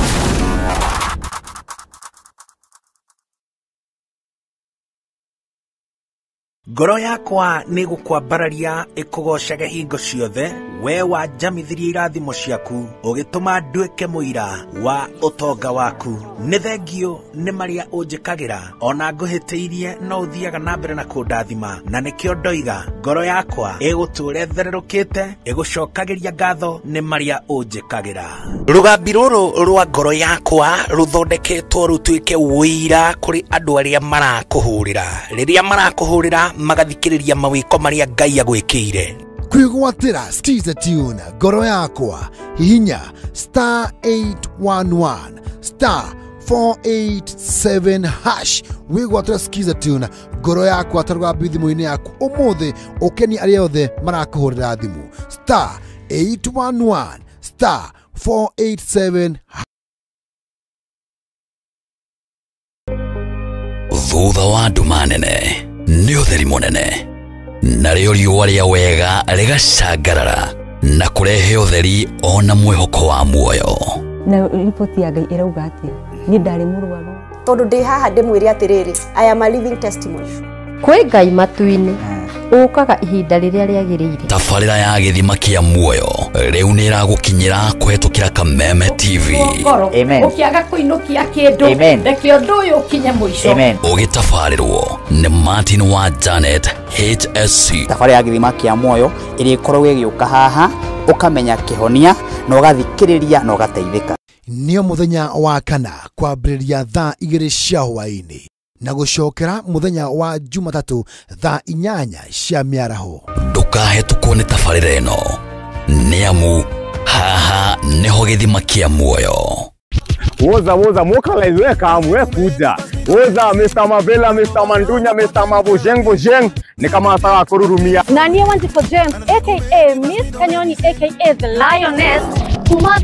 Ngoro yakwa nĩ gũkwambararia ĩkũgocage hingo ciothe, we wanjamithirie irathimo ciaku, ũgĩtũma nduĩke mũira wa ũtonga waku. Nĩ thengio nĩ marĩa ũnjĩkagĩra, ona ngũhĩtĩirie no ũthiaga na mbere na kũndathima, na nĩkĩo ndoiga ngoro yakwa ĩgũtũũra ĩthererũkĩte, ĩgũcokagĩria ngatho nĩ marĩa ũnjĩkagĩra. Rũgambi rũrũ rwa ngoro yakwa rũthondeketwo rũtuĩke ũira kũrĩ andũ arĩa marakũhũrĩra. Rĩrĩa marakũhũrĩra magathikĩrĩria mawĩko marĩa Ngai agwĩkĩire. Kwĩgwatĩra Skiza Tune ngoro yakwa, hihinya star 811 star 487 hash wĩgwatĩra Skiza Tune ngoro yakwa tarũgambi thimũ-inĩ yaku ũmũthĩ, ũkenie arĩa othe marakũhũrĩra thimũ star 811 star 487. Thutha wa nduma nene nĩ ũtheri mũnene, narĩo riũa rĩa wega rĩgacangarara na kũrehe ũtheri ona mwĩhoko wa muoyo. Na riboti ya Ngai ĩrauga atĩa? Niĩ ndarĩ mũrwaru. Tondũ ndĩ haha ndĩmwĩre atĩrĩrĩ, I am a living testimony. Kwĩ Ngai matu-inĩ ũkaga ihinda rĩrĩa rĩagĩrĩire. Tabarĩra ya gĩthima kĩa muoyo rĩu nĩ ĩragũkinyĩra kũhetũkĩra Kameme TV. Ũkĩaga kũinũkia kĩndũ, reke ũndũ ũyũ ũkinye mũico. Ũgĩtabarĩrwo nĩ Martin wa Janet HSC. Tabarĩra ya gĩthima kĩa muoyo ĩrĩa ĩkoragwo ĩgĩũka haha, ũkamenya kĩhonia na ũgathikĩrĩria na ũgateithĩka. Nĩo mũthenya wa kana kwambĩrĩria thaa 2 cia hwaĩ-inĩ na gũcokera mũthenya wa Jumatatũ thaa 8 cia mĩaraho. Ndũkahetũkwo nĩ tabarĩra ĩno, nĩ amu haha nĩho gĩthima kĩa muoyo. Woza woza mokalize weka we kuja. Woza Mr. Mavela, Mr. Mandunya, Mr. Mabojeng Bojeng ni kama nataka kururumia. Na niye Wanjiku James aka Miss Kanyoni aka the Lioness kumaza.